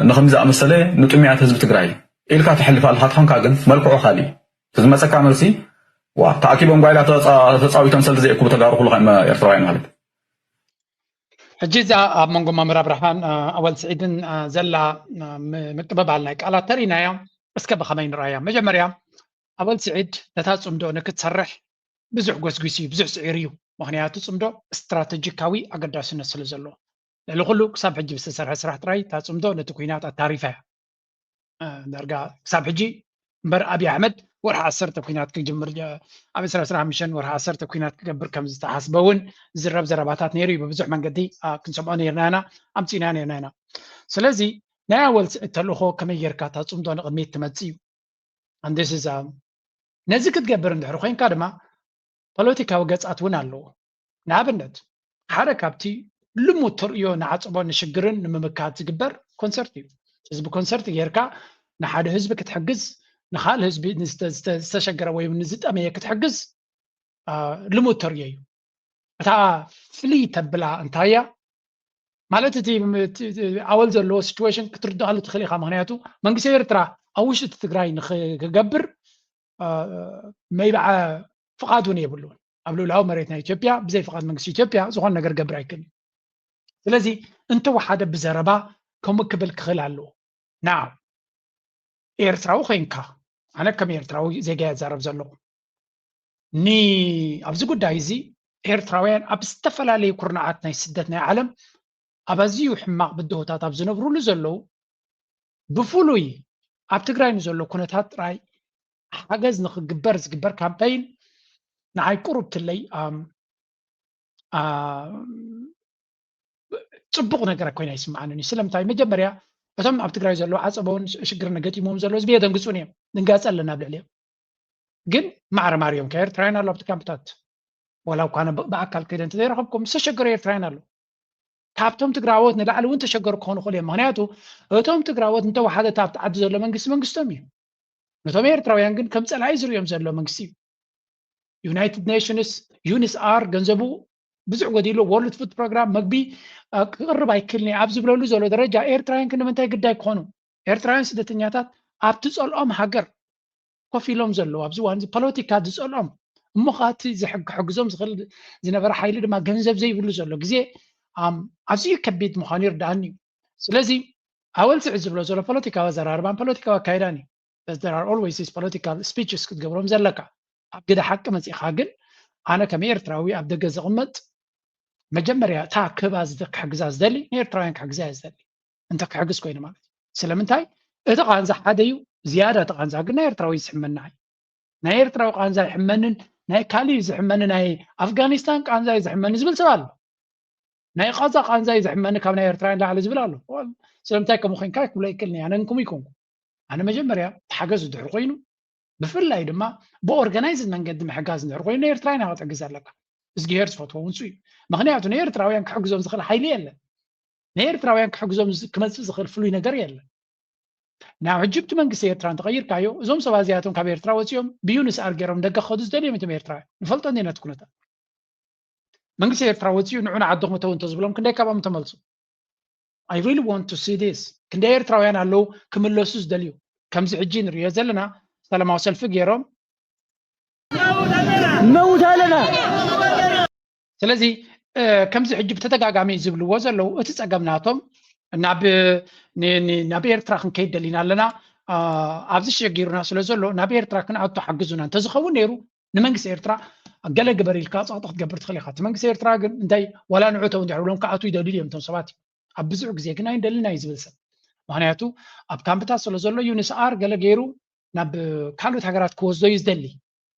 ንኸምዚ ዝኣመሰለ ንጥሙያት ህዝቢ ትግራይ ኢልካ ትሕልፍ ኣለኻ ተኾንካ ግን መልክዑ ካሊእ እዩ። እቲ ዝመፀካ መልሲ ዋ ተኣኪቦም ጓይላ ተፃዊቶም ሰልዲ ዘየእክቡ ተጋሩ ኩሉ ከ ኤርትራውያን ማለት ሕጂ እዛ ኣብ መንጎ መምህር ኣብርሃን ኣወል ስዒድን ዘላ ምቅብባል ናይ ቃላት ተሪናያ እስከ ብኸመይ ንርኣያ? መጀመርያ ኣወል ስዒድ ነታ ፅምዶ ንክትሰርሕ ብዙሕ ጎስጒስ እዩ፣ ብዙሕ ስዒር እዩ። ምክንያቱ ፅምዶ ስትራተጂካዊ ኣገዳስነት ስለ ዘለዎ ልዕሊ ኩሉ ክሳብ ሕጂ ብዝተሰርሐ ስራሕ ጥራይ እታ ፅምዶ ነቲ ኩናት ኣታሪፋ እያ። ዳርጋ ክሳብ ሕጂ እምበር ኣብይ ኣሕመድ ወርሒ ዓሰርተ ኩናት ክጅምር ኣብ ዕስራ ዕስራ ሓሙሽተ ወርሒ ዓሰርተ ኩናት ክገብር ከም ዝተሓስበ እውን ዝዝረብ ዘረባታት ነይሩ እዩ። ብብዙሕ መንገዲ ክንሰምዖ ነርና ኢና ኣምፂእና ነርና ኢና። ስለዚ ናይ ኣወል ስዒድ ተልእኾ ከመይ ጌርካ እታ ፅምዶ ንቕድሚት ትመፅእ እዩ። ኣንደስዛ ነዚ ክትገብር እንድሕር ኮይንካ ድማ ፖለቲካዊ ገፃት እውን ኣለዎ። ንኣብነት ሓደ ካብቲ ልሙድ ተርእዮ ንዓፅቦ ንሽግርን ንምምካት ዝግበር ኮንሰርት እዩ። ህዝቢ ኮንሰርት ጌርካ ንሓደ ህዝቢ ክትሕግዝ ንካልእ ህዝቢ ዝተሸገረ ወይ ንዝጠመየ ክትሕግዝ ልሙድ ተርእዮ እዩ። እታ ፍልይ ተብላ እንታይ እያ ማለት እቲ ኣወል ዘለዎ ሲትዌሽን ክትርድኣሉ ትኽእል ኢኻ። ምክንያቱ መንግስቲ ኤርትራ ኣብ ውሽጢ እቲ ትግራይ ንክገብር መይበዓ ፍቓድ እውን የብሉን። ኣብ ልኡላዊ መሬት ናይ ኢትዮጵያ ብዘይ ፍቓድ መንግስቲ ኢትዮጵያ ዝኾነ ነገር ገብር ኣይክእልን። ስለዚ እንተወሓደ ብዘረባ ከምኡ ክብል ክኽእል ኣለዎ። ናው ኤርትራዊ ኮይንካ ኣነ ከም ኤርትራዊ ዜጋ እዛረብ ዘለኹ ኒ ኣብዚ ጉዳይ እዚ ኤርትራውያን ኣብ ዝተፈላለዩ ኩርናዓት ናይ ስደት ናይ ዓለም ኣብ ኣዝዩ ሕማቕ ብድሆታት ኣብ ዝነብሩሉ ዘለዉ ብፍሉይ ኣብ ትግራይ ንዘሎ ኩነታት ጥራይ ሓገዝ ንክግበር ዝግበር ካምፓይን ንዓይ ቁሩብ ትለይ ፅቡቕ ነገር ኮይና ይስምዓንን እዩ። ስለምንታይ መጀመርያ እቶም ኣብ ትግራይ ዘለዉ ዓፀቦውን ሽግርን ገጢሞም ዘለዉ ህዝቢ የደንግፁን እዮም። ድንጋፀ ኣለና ኣብ ልዕሊኦም። ግን ማዕረ ማርዮም ከ ኤርትራውያን ኣሎ ኣብቲ ካምፕታት ዋላ እኳ ብኣካል ከይደ እንተዘይረኸብኩም ዝተሸገሩ ኤርትራውያን ኣሎ። ካብቶም ትግራዎት ንላዕሊ እውን ተሸገሩ ክኾኑ ክእሉ እዮም። ምክንያቱ እቶም ትግራዎት እንተወሓደ ኣብቲ ዓዲ ዘሎ መንግስቲ መንግስቶም እዩ። ነቶም ኤርትራውያን ግን ከም ፀላኢ ዝርእዮም ዘሎ መንግስቲ እዩ። ዩናይትድ ኔሽንስ ዩኒስኣር ገንዘቡ ብዙሕ ጎዲሉ ወርልድ ፉድ ፕሮግራም መግቢ ክቕርብ ኣይክልን ኣብ ዝብለሉ ዘሎ ደረጃ ኤርትራውያን ክንምንታይ ግዳይ ክኾኑ ኤርትራውያን ስደተኛታት ኣብቲ ፀልኦም ሃገር ኮፍ ኢሎም ዘለዉ ኣብዚ ዋን ፖለቲካ ዝፀልኦም እሞ ከኣ እቲ ዝሕግ- ክሕግዞም ዝኽእል ዝነበረ ሓይሊ ድማ ገንዘብ ዘይብሉ ዘሎ ግዜ ኣም፣ ኣዝዩ ከቢድ ምዃኑ ይርድኣኒ እዩ። ስለዚ ኣወል ስዒድ ዝብሎ ዘሎ ፖለቲካዊ ኣዘራርባን ፖለቲካዊ ኣካይዳን እዩ። But there are always these political speeches ክትገብሮም ዘለካ። ኣብ ግደ ሓቂ መጺኻ ግን ኣነ ከም ኤርትራዊ ኣብ ደገ ዝቕመጥ መጀመርያ እታ ክህባ ዝደ- ክሕግዛ ዝደሊ ንኤርትራውያን ክሕግዛ እየ ዝደሊ። እንተ ክሕግዝ ኮይኑ ማለት እዩ። ስለምንታይ እቲ ቃንዛ ሓደ እዩ። ዝያዳ እቲ ቃንዛ ግን ናይ ኤርትራዊ ዝሕመና እዩ። ናይ ኤርትራዊ ቃንዛ ይሕመንን ናይ ካሊእ ዝሕመኒ ናይ ኣፍጋኒስታን ቃንዛ እዩ ዝሕመኒ ዝብል ሰብ ኣሎ። ናይ ቃዛ ቃንዛ እዩ ዝሕመኒ ካብ ናይ ኤርትራውያን ላዕሊ ዝብል ኣሎ። Well፣ ስለምንታይ ከምኡ ኮንካ ክብሎ ይክእል ኣነ ንኩም ይኮንኩ። ኣነ መጀመርያ ሓገዝ ድሕር ኮይኑ ብፍላይ ድማ ብኦርጋናይዝድ መንገዲ ምሕጋዝ እንድሕር ኮይኑ ንኤርትራውያን ክትሕግዝ ኣለካ። እዝግሄር ዝፈትዎ እውን እዩ። ምክንያቱ ንኤርትራውያን ክሕግዞም ዝኽእል ሓይሊ የለን። ንኤርትራውያን ክሕግዞም ዝ- ክመፅእ ዝኽእል ፍሉይ ነገር የለን። ናብ ሕጂ እቲ መንግስቲ ኤርትራ እንተቐይርካዮ እዞም ሰባት እዚኣቶም ካብ ኤርትራ ወፂኦም ብዩንስኣር ገይሮም ደገ ክኸዱ ዝደልዮም እቶም ኤርትራውያን ንፈልጦ እንዲና እቲ ኩነታት። መንግስቲ ኤርትራ ወፂኡ ንዑ ንዓድኹም እተው እንተዝብሎም ክንደይ ካብኦም ተመልሱ? I really want to see this። ክንደይ ኤርትራውያን ኣለዉ ክምለሱ ዝደልዩ? ከምዚ ሕጂ ንሪኦ ዘለና ሰላማዊ ሰልፊ ገይሮም መውት ኣለና። ስለዚ እ፣ ከምዚ ሕጂ ብተደጋጋሚ ዝብልዎ ዘለዉ እቲ ፀገም ናቶም ናብ ን- ን- ናብ ኤርትራ ክንከይድ ደሊና ኣለና እ፣ ኣብዚ ሸጊሩና ስለ ዘሎ ናብ ኤርትራ ክንኣቱ ሓግዙና እንተዝኸውን ነይሩ ንመንግስቲ ኤርትራ ገለ ግበር ኢልካ ፀቕጢ ክትገብር ትኽእል ኢኻ። እቲ መንግስቲ ኤርትራ ግን እንታይ ዋላ ንዑ ተው እንድሕር ብሎም ክኣትዉ ይደልዩ እዮም እቶም ሰባት እዩ። ኣብ ብዙሕ ግዜ ግን ኣይንደልን እዩ ዝብል ሰብ ምክንያቱ ኣብ ካምፕታት ስለ ዘሎ ዩንስኣር ገለ ገይሩ ናብ ካልኦት ሃገራት ክወስዶ እዩ ዝደሊ።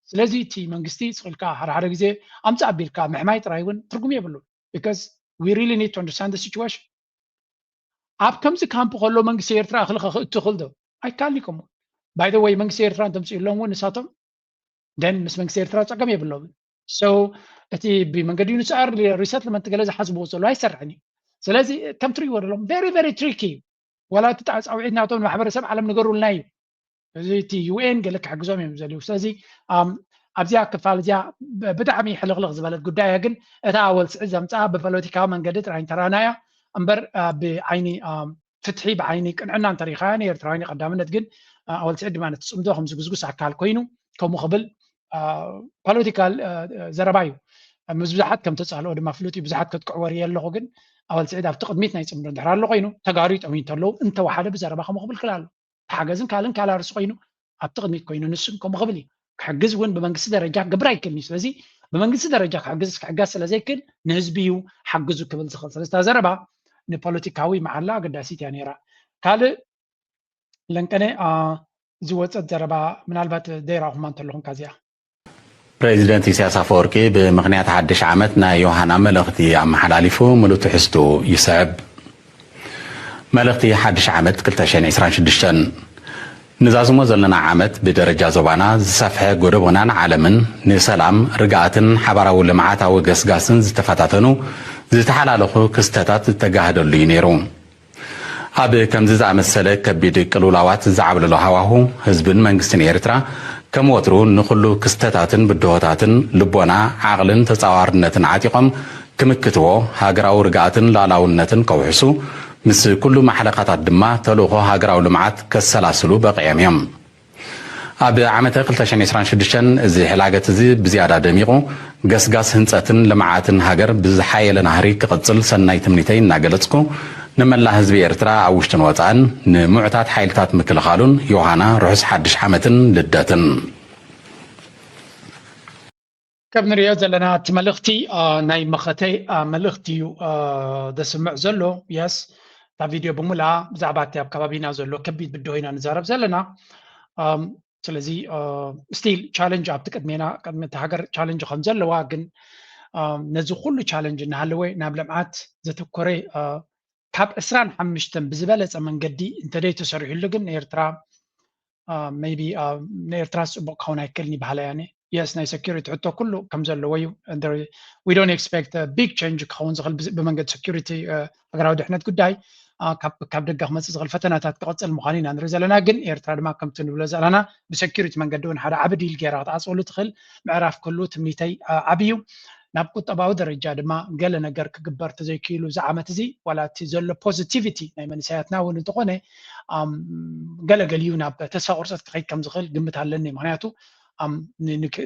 ስለዚ እቲ መንግስቲ ስቕ ኢልካ ሓደ ሓደ ግዜ ኣምፅእ ኣቢልካ ምሕማይ ጥራይ እውን ትርጉም የብሉን። Because we really need to understand the situation። ኣብ ከምዚ ካምፕ ከሎ መንግስቲ ኤርትራ እኽሊ ከኽእቱ ይኽእል ዶ? ኣይካልኒ ከምኡ። By the way መንግስቲ ኤርትራ እንተምፅእሎም እውን ንሳቶም ደን ምስ መንግስቲ ኤርትራ ፀገም የብሎምን። So እቲ ብመንገዲ ዩንስኣር ሪሰትልመንት ገለ ዝሓስብዎ ዘሎ ኣይሰርሕን እዩ። ስለዚ ከም ትሪእዎ ዘለኹም very very tricky እዩ። ዋላ እቲ ጣዕ- ፃውዒት ናቶም ንማሕበረሰብ ዓለም ንገሩልና እዩ። እዚ እቲ ዩኤን ገለ ክሕግዞም እዮም ዝደልዩ። ስለዚ ኣም፣ ኣብዚኣ ክፋል እዚኣ ብ- ብጣዕሚ ሕልኽልኽ ዝበለት ጉዳይ እያ። ግን እታ ኣወል ስዒድ ዘምፅኣ ብፖለቲካዊ መንገዲ ጥራይ እንተረኣናያ እምበር አ፣ ብዓይኒ ኣም፣ ፍትሒ ብዓይኒ ቅንዕና እንተሪኻያ ንኤርትራውያን ቀዳምነት ግን አ፣ ኣወል ስዒድ ድማ ነቲ ፅምዶ ከም ዝጉስጉስ ኣካል ኮይኑ ከምኡ ክብል ፖለቲካል ዘረባ እዩ። ምስ ብዙሓት ከም ተፃልኦ ድማ ፍሉጥ እዩ። ብዙሓት ከጥቅዕዎ ርኢ ኣለኹ። ግን ኣወል ስዒድ ኣብቲ ቅድሚት ናይ ፅምዶ እንድሕር ኣሎ ኮይኑ ተጋሩ ይጠምዩ እንተለዉ እንተወሓደ ብዘረባ ከምኡ ክብል ክእል ኣሎ። ተሓገዝን ካልእን ካል ኣርእስቲ ኮይኑ ኣብቲ ቅድሚት ኮይኑ ንሱን ከምኡ ክብል እዩ። ክሕግዝ እውን ብመንግስቲ ደረጃ ክገብር ኣይክእልን እዩ። ስለዚ ብመንግስቲ ደረጃ ክሕግዝ ክሕጋዝ ስለ ዘይክእል ንህዝቢ እዩ ሓግዙ ክብል ዝኽእል። ስለዚ እታ ዘረባ ንፖለቲካዊ መዓላ ኣገዳሲት እያ ነይራ። ካልእ ለንቀነ አ፣ ዝወፀት ዘረባ ምናልባት ዘይረኣኹማ እንተለኹም ካዚኣ ፕሬዚደንት ኢሳያስ ኣፈወርቂ ብምኽንያት ሓድሽ ዓመት ናይ ዮሃና መልእኽቲ ኣመሓላሊፉ። ምሉእ ትሕዝቱ ይስዕብ። መልእኽቲ ሓድሽ ዓመት ክልተ ሽሕን ዕስራን ሽዱሽተን። ንዛዝሞ ዘለና ዓመት ብደረጃ ዞባና ዝሰፍሐ ጎደቦናን ዓለምን ንሰላም፣ ርግኣትን ሓባራዊ ልምዓታዊ ገስጋስን ዝተፈታተኑ ዝተሓላለኹ ክስተታት ዝተጋህደሉ እዩ ነይሩ። ኣብ ከምዚ ዝኣመሰለ ከቢድ ቅልውላዋት ዝዓብለሎ ሃዋሁ ህዝብን መንግስትን ኤርትራ ከም ወትሩ ንኹሉ ክስተታትን ብድሆታትን ልቦና፣ ዓቕልን ተጻዋርነትን ዓጢቖም ክምክትዎ፣ ሃገራዊ ርግኣትን ሉዓላውነትን ከውሕሱ፣ ምስ ኩሉ ማሕለኻታት ድማ ተልእኾ ሃገራዊ ልምዓት ከሰላስሉ በቒዖም እዮም። ኣብ ዓመተ ክልተ ሽሕን ዕስራን ሽዱሽተን እዚ ሕላገት እዚ ብዝያዳ ደሚቑ፣ ገስጋስ ህንጸትን ልምዓትን ሃገር ብዝሓየለ ናህሪ ክቕጽል ሰናይ ትምኒተይ እናገለጽኩ፣ ንመላእ ህዝቢ ኤርትራ ኣብ ውሽጥን ወጻእን፣ ንምዑታት ሓይልታት ምክልኻሉን ዮሃና ርሑስ ሓድሽ ዓመትን ልደትን። ከም ንሪኦ ዘለና እቲ መልእኽቲ አ፣ ናይ መኸተ አ፣ መልእኽቲ እዩ አ፣ ዘስምዕ ዘሎ። የስ እታ ቪድዮ ብምልኣ ብዛዕባ እቲ ኣብ ከባቢና ዘሎ ከቢድ ብድሆ ኢና ንዛረብ ዘለና። ኣም፣ ስለዚ ስቲል ቻለንጅ ኣብቲ ቅድሜና ቅድሚ እቲ ሃገር ቻለንጅ ከም ዘለዋ ግን ኣም፣ ነዚ ኩሉ ቻለንጅ እናሃለወ ናብ ልምዓት ዘተኮረ አ፣ ካብ ዕስራን ሓሙሽተን ብዝበለፀ መንገዲ እንተደይ ተሰሪሕሉ ግን ንኤርትራ ሜይቢ ንኤርትራ ፅቡቅ ክኸውን ኣይክእልን ይበሃል ኣያነ የስ ናይ ሰኪሪቲ ሕቶ ኩሉ ከም ዘለዎ እዩ we don't expect big change ክኸውን ዝኽእል ብመንገዲ ሰኪሪቲ ሃገራዊ ድሕነት ጉዳይ ካብ ደገ ክመፅእ ዝኽእል ፈተናታት ክቐፅል ምዃኑ ኢና ንርኢ ዘለና ግን ኤርትራ ድማ ከምቲ ንብሎ ዘለና ብሰኪሪቲ መንገዲ እውን ሓደ ዓቢ ዲል ገይራ ክትዓፅወሉ ትኽእል ምዕራፍ ክህሉ ትምኒተይ ዓቢ እዩ ናብ ቁጠባዊ ደረጃ ድማ ገለ ነገር ክግበር ተዘይክኢሉ እዚ ዓመት እዚ ዋላ እቲ ዘሎ ፖዚቲቪቲ ናይ መንእሰያትና እውን እንተኾነ ገለገሊኡ ናብ ተስፋ ቁርፀት ክኸይድ ከም ዝኽእል ግምት ኣለኒ ምክንያቱ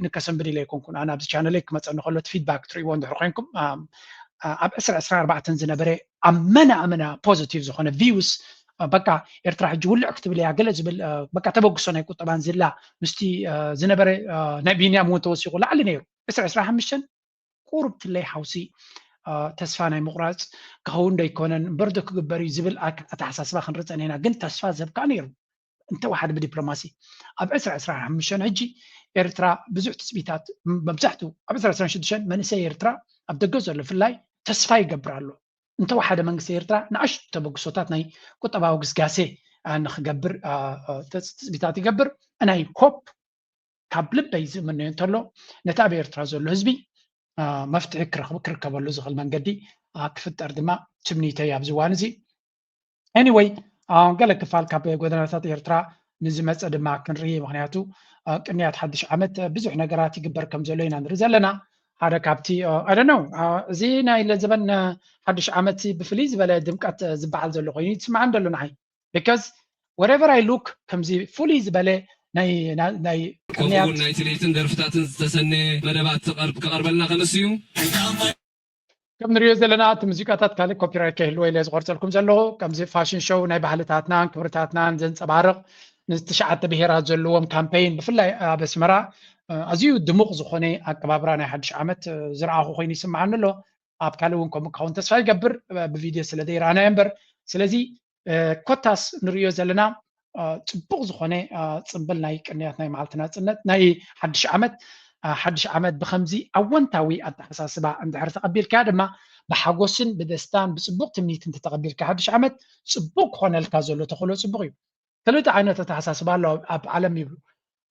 ንከሰንብድ ኢለ ኣይኮንኩን። ኣነ ኣብዚ ቻነለይ ክመፀኒ ከሎ ፊድባክ ትርእይዎ እንድሕር ኮይንኩም ኣብ ዕስራ ዕስራ ኣርባዕተን ዝነበረ ኣመና ኣመና ፖዚቲቭ ዝኾነ ቪውስ በቃ ኤርትራ ሕጂ ውልዕ ክትብል እያ ገለ ዝብል በቃ ተበግሶ ናይ ቁጠባን ዝላ ምስቲ ዝነበረ ናይ ቢንያም እውን ተወሲኹ ላዕሊ ነይሩ። ዕስራ ዕስራ ሓሙሽተን ቁሩብ ትለይ ሓውሲ ተስፋ ናይ ምቑራፅ ክኸውን ዶ ኣይኮነን እምበር ዶ ክግበር እዩ ዝብል ኣተሓሳስባ ክንርፀን ኢና። ግን ተስፋ ዘብካ ነይሩ እንተወሓደ ብዲፕሎማሲ ኣብ ዕስራ ዕስራ ሓሙሽተን ሕጂ ኤርትራ ብዙሕ ትፅቢታት መብዛሕትኡ ኣብ ዕስራ ዕስራ ሽዱሽተ መንእሰይ ኤርትራ ኣብ ደገ ዘሎ ፍላይ ተስፋ ይገብር ኣሎ። እንተወሓደ መንግስቲ ኤርትራ ንኣሽቱ ተበግሶታት ናይ ቁጠባዊ ግስጋሴ ንክገብር ትፅቢታት ይገብር። ናይ ሆፕ ካብ ልበይ ዝምነዮ እንተሎ ነቲ ኣብ ኤርትራ ዘሎ ህዝቢ መፍትሒ ክርከበሉ ዝኽእል መንገዲ ክፍጠር ድማ ትምኒተይ ኣብዚ እዋን እዚ። Anyway ገለ ክፋል ካብ ጎደናታት ኤርትራ ንዝመፀ ድማ ክንርኢ፣ ምክንያቱ ቅንያት ሓድሽ ዓመት ብዙሕ ነገራት ይግበር ከም ዘሎ ኢና ንርኢ ዘለና። ሓደ ካብቲ I don't know እዚ ናይ ለዘበን ሓድሽ ዓመት ብፍልይ ዝበለ ድምቀት ዝበዓል ዘሎ ኮይኑ ይስምዓን ዘሎ ንዓይ። Because wherever I look ከምዚ ፍሉይ ዝበለ ናይ ናይ ቅንያት ከምኡውን ናይቲ ለይትን ደርፍታትን ዝተሰነየ መደባት ክቐርበልና ከመስ እዩ። ከም ንሪኦ ዘለና እቲ ሙዚቃታት ካልእ ኮፒራይት ከይህልዎ ኢለ ዝቆርፀልኩም ዘለኹ። ከምዚ ፋሽን ሾው ናይ ባህልታትናን ክብርታትናን ዘንፀባርቕ ንትሽዓተ ብሄራት ዘለዎም ካምፔይን ብፍላይ ኣብ ኣስመራ ኣዝዩ ድሙቕ ዝኾነ ኣቀባብራ ናይ ሓድሽ ዓመት ዝረኣኹ ኮይኑ ይስምዓኒ ኣሎ። ኣብ ካልእ እውን ከምኡ ክኸውን ተስፋ ይገብር ብቪድዮ ስለ ዘይረኣናዮ እምበር። ስለዚ ኮታስ ንሪኦ ዘለና ፅቡቕ ዝኾነ ፅምብል ናይ ቅንያት ናይ መዓልቲ ናፅነት ናይ ሓድሽ ዓመት ሓድሽ ዓመት ብከምዚ ኣወንታዊ ኣተሓሳስባ እንድሕር ተቐቢልካ ድማ ብሓጎስን ብደስታን ብፅቡቕ ትምኒት እንተተቐቢልካ ሓድሽ ዓመት ፅቡቕ ክኾነልካ ዘሎ ተኽእሎ ፅቡቕ እዩ። ክልተ ዓይነት ኣተሓሳስባ ኣሎ ኣብ ዓለም ይብሉ።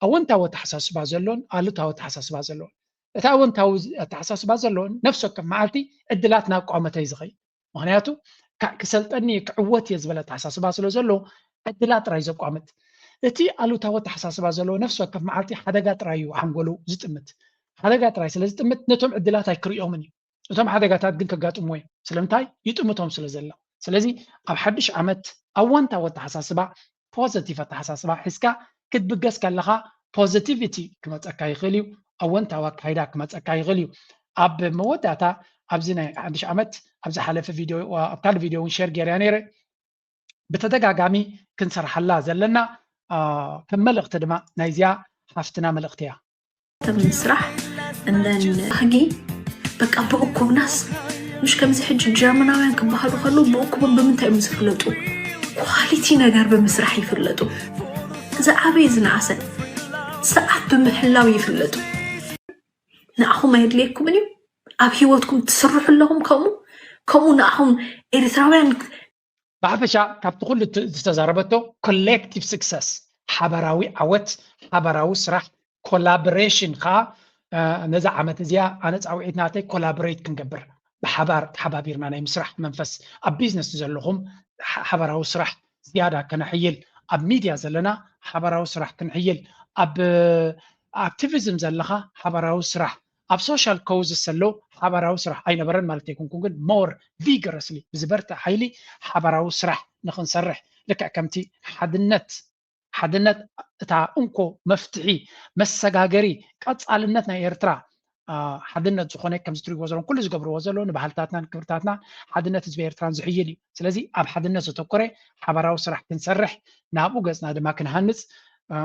ኣወንታዊ ኣተሓሳስባ ዘሎን ኣሉታዊ ኣተሓሳስባ ዘሎን። እቲ ኣወንታዊ ኣተሓሳስባ ዘሎን ነፍሲ ወከፍ መዓልቲ ዕድላት ናብ ቋመተይ ዝኸይ ምክንያቱ ክሰልጠኒ ክዕወት እየ ዝበለ ኣተሓሳስባ ስለ ዘሎ ዕድላት ጥራይ ዘቋምት። እቲ ኣሉታዊ ኣተሓሳስባ ዘለዎ ነፍሲ ወከፍ መዓልቲ ሓደጋ ጥራይ እዩ ሓንጎሉ ዝጥምት። ሓደጋ ጥራይ ስለ ዝጥምት ነቶም ዕድላት ኣይክርእዮምን እዩ። እቶም ሓደጋታት ግን ከጋጥምዎ እዮም። ስለምንታይ? ይጥምቶም ስለ ዘሎ። ስለዚ ኣብ ሓድሽ ዓመት ኣወንታዊ ኣተሓሳስባ ፖዘቲቭ ኣተሓሳስባ ሒዝካ ክትብገስ ከለኻ ፖዘቲቪቲ ክመፀካ ይኽእል እዩ። ኣወንታዊ ኣካይዳ ክመፀካ ይኽእል እዩ። ኣብ መወዳእታ ኣብዚ ናይ ሓድሽ ዓመት ኣብ ዝሓለፈ ቪድዮ ኣብ ካልእ ቪድዮ እውን ሸር ገይረያ ነይረ። ብተደጋጋሚ ክንሰርሓላ ዘለና ከም መልእኽቲ ድማ ናይዚኣ ሓፍትና መልእኽቲ እያ። ምስራሕ እንደን ህጊ በቃ ብእኩብናስ ምሽ ከምዚ ሕጂ ጀርመናውያን ክበሃሉ ከለዉ ብእኩቦም ብምንታይ እዮም ዝፍለጡ? ኳሊቲ ነገር ብምስራሕ ይፍለጡ። ዝዓበየ ዝነኣሰ ስርዓት ብምሕላው ይፍለጡ። ንኣኹም ኣየድልየኩምን እዩ ኣብ ሂወትኩም ትስርሑ ኣለኹም ከምኡ ከምኡ ንኣኹም ኤርትራውያን ብሓፈሻ ካብቲ ኩሉ ዝተዛረበቶ ኮሌክቲቭ ስክሰስ ሓበራዊ ዓወት ሓበራዊ ስራሕ ኮላቦሬሽን ከዓ ነዛ ዓመት እዚኣ ኣነ ፃውዒት ናተይ ኮላቦሬት ክንገብር ብሓባር ተሓባቢርና ናይ ምስራሕ መንፈስ ኣብ ቢዝነስ ዘለኹም ሓበራዊ ስራሕ ዝያዳ ከነሕይል ኣብ ሚድያ ዘለና ሓበራዊ ስራሕ ክንሕይል ኣብ ኣክቲቪዝም ዘለኻ ሓበራዊ ስራሕ ኣብ ሶሻል ኮውዝስ ዘሎ ሓበራዊ ስራሕ ኣይነበረን ማለት ኣይኮንኩን ግን ሞር ቪገረስሊ ብዝበርትዕ ሓይሊ ሓበራዊ ስራሕ ንክንሰርሕ ልክዕ ከምቲ ሓድነት ሓድነት እታ እንኮ መፍትሒ መሰጋገሪ ቀፃልነት ናይ ኤርትራ ሓድነት ዝኾነ ከምዚ ትሪእዎ ዘለኹም ኩሉ ዝገብርዎ ዘለዉ ንባህልታትናን ክብርታትና ሓድነት ህዝቢ ኤርትራን ዝሕይል እዩ። ስለዚ ኣብ ሓድነት ዘተኮረ ሓበራዊ ስራሕ ክንሰርሕ ናብኡ ገፅና ድማ ክንሃንፅ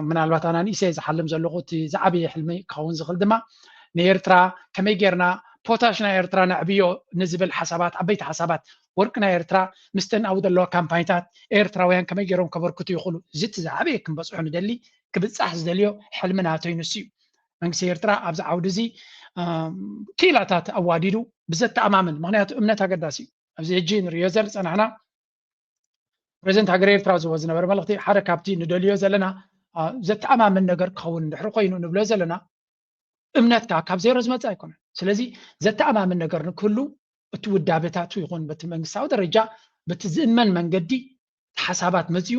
ምናልባት ኣነ ንእሰይ ዝሓልም ዘለኹ እቲ ዝዓበየ ሕልሚ ክኸውን ዝኽእል ድማ ንኤርትራ ከመይ ጌርና ፖታሽ ናይ ኤርትራ ነዕብዮ ንዝብል ሓሳባት ዓበይቲ ሓሳባት ወርቂ ናይ ኤርትራ ምስተን ኣብኡ ዘለዋ ካምፓኒታት ኤርትራውያን ከመይ ገይሮም ከበርክቱ ይኽእሉ እዚ እቲ ዝዓበየ ክንበፅሖ ንደሊ ክብፃሕ ዝደልዮ ሕልሚ ናተይ ንሱ እዩ። መንግስቲ ኤርትራ ኣብዚ ዓውዲ እዚ ክኢላታት ኣዋዲዱ ብዘተኣማምን ምክንያቱ እምነት ኣገዳሲ እዩ። ኣብዚ ሕጂ ንሪኦ ዘር ዝፀናሕና ፕሬዚደንት ሃገር ኤርትራ ዝቦ ዝነበረ መልእክቲ ሓደ ካብቲ ንደልዮ ዘለና ዘተኣማምን ነገር ክኸውን እንድሕር ኮይኑ ንብሎ ዘለና እምነት ከዓ ካብ ዜሮ ዝመፅእ ኣይኮነን። ስለዚ ዘተኣማምን ነገር ንክህሉ እቲ ውዳበታቱ ይኹን በቲ መንግስታዊ ደረጃ በቲ ዝእመን መንገዲ ሓሳባት መፅዩ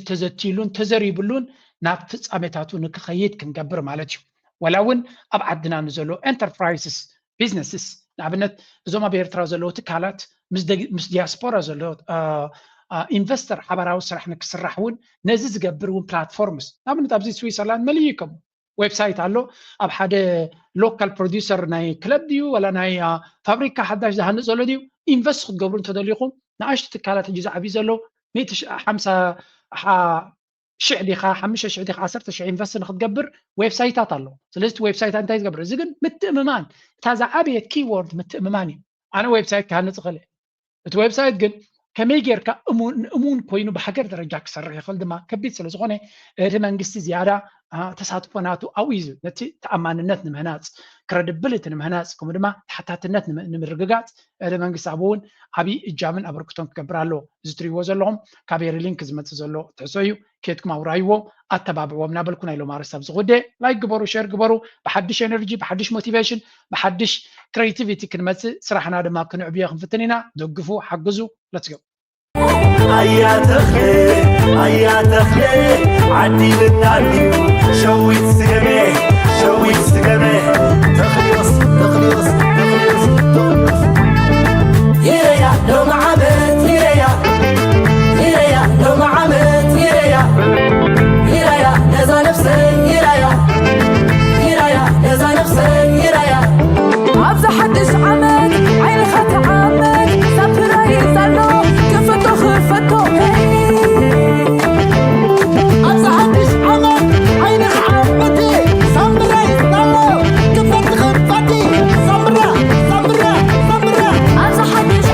ተዘቲሉን ተዘሪብሉን ናብ ፍፃሜታቱ ንክኸይድ ክንገብር ማለት እዩ። ወላ እውን ኣብ ዓድና ንዘሎ ኤንተርፕራይስስ ቢዝነስስ ንኣብነት እዞም ኣብ ኤርትራ ዘለዉ ትካላት ምስ ዲያስፖራ ዘሎ ኢንቨስተር ሓበራዊ ስራሕ ንክስራሕ እውን ነዚ ዝገብር እውን ፕላትፎርምስ ንኣብነት ኣብዚ ስዊሰርላንድ መሊኡ እዩ ከምኡ ዌብሳይት ኣሎ። ኣብ ሓደ ሎካል ፕሮዲሰር ናይ ክለብ ድዩ ዋላ ናይ ፋብሪካ ሓዳሽ ዝሃንፅ ዘሎ ድዩ ኢንቨስት ክትገብሩ እንተደሊኹም ንኣሽቱ ትካላት ሕጂ ዝዓብዩ ዘለዉ ሓምሳ ሽሕ ዲኻ ሓሙሽተ ሽሕ ዲኻ ዓሰርተ ሽሕ ኢንቨስት ንክትገብር ዌብሳይታት ኣለዉ። ስለዚ እቲ ዌብሳይት እንታይ ዝገብር እዚ ግን ምትእምማን እታ ዝዓበየት ኪወርድ ምትእምማን እዩ። ኣነ ዌብሳይት ክሃንፅ ይኽእል እየ። እቲ ዌብሳይት ግን ከመይ ጌርካ እሙን ኮይኑ ብሃገር ደረጃ ክሰርሕ ይኽእል ድማ ከቢድ ስለ ዝኾነ እቲ መንግስቲ ዝያዳ ተሳትፎ ናቱ ኣብኡ እዩ። ነቲ ተኣማንነት ንምህናፅ፣ ክረድብልቲ ንምህናፅ፣ ከምኡ ድማ ተሓታትነት ንምርግጋፅ እቲ መንግስቲ ኣብኡ እውን ዓብዪ እጃምን ኣበርክቶን ክገብር ኣለዎ። እዚ ትሪእዎ ዘለኹም ካብ ኤሪ ሊንክ ዝመፅእ ዘሎ ትሕሶ እዩ። ኬድኩም ኣውራይዎ ኣተባብዕዎም እናበልኩ ናይ ሎም ኣርስታ ኣብዚ ጉዳይ ላይክ ግበሩ፣ ሸር ግበሩ። ብሓድሽ ኤነርጂ፣ ብሓድሽ ሞቲቬሽን፣ ብሓድሽ ክሬቲቪቲ ክንመፅእ ስራሕና ድማ ክንዕብዮ ክንፍትን ኢና። ደግፉ፣ ሓግዙ። ለትስ ጎ። ኣያ ተኽለ ኣያ ተኽለ ዓዲ ብጣዕሚ ሸዊት ስገመ ሸዊት ስገመ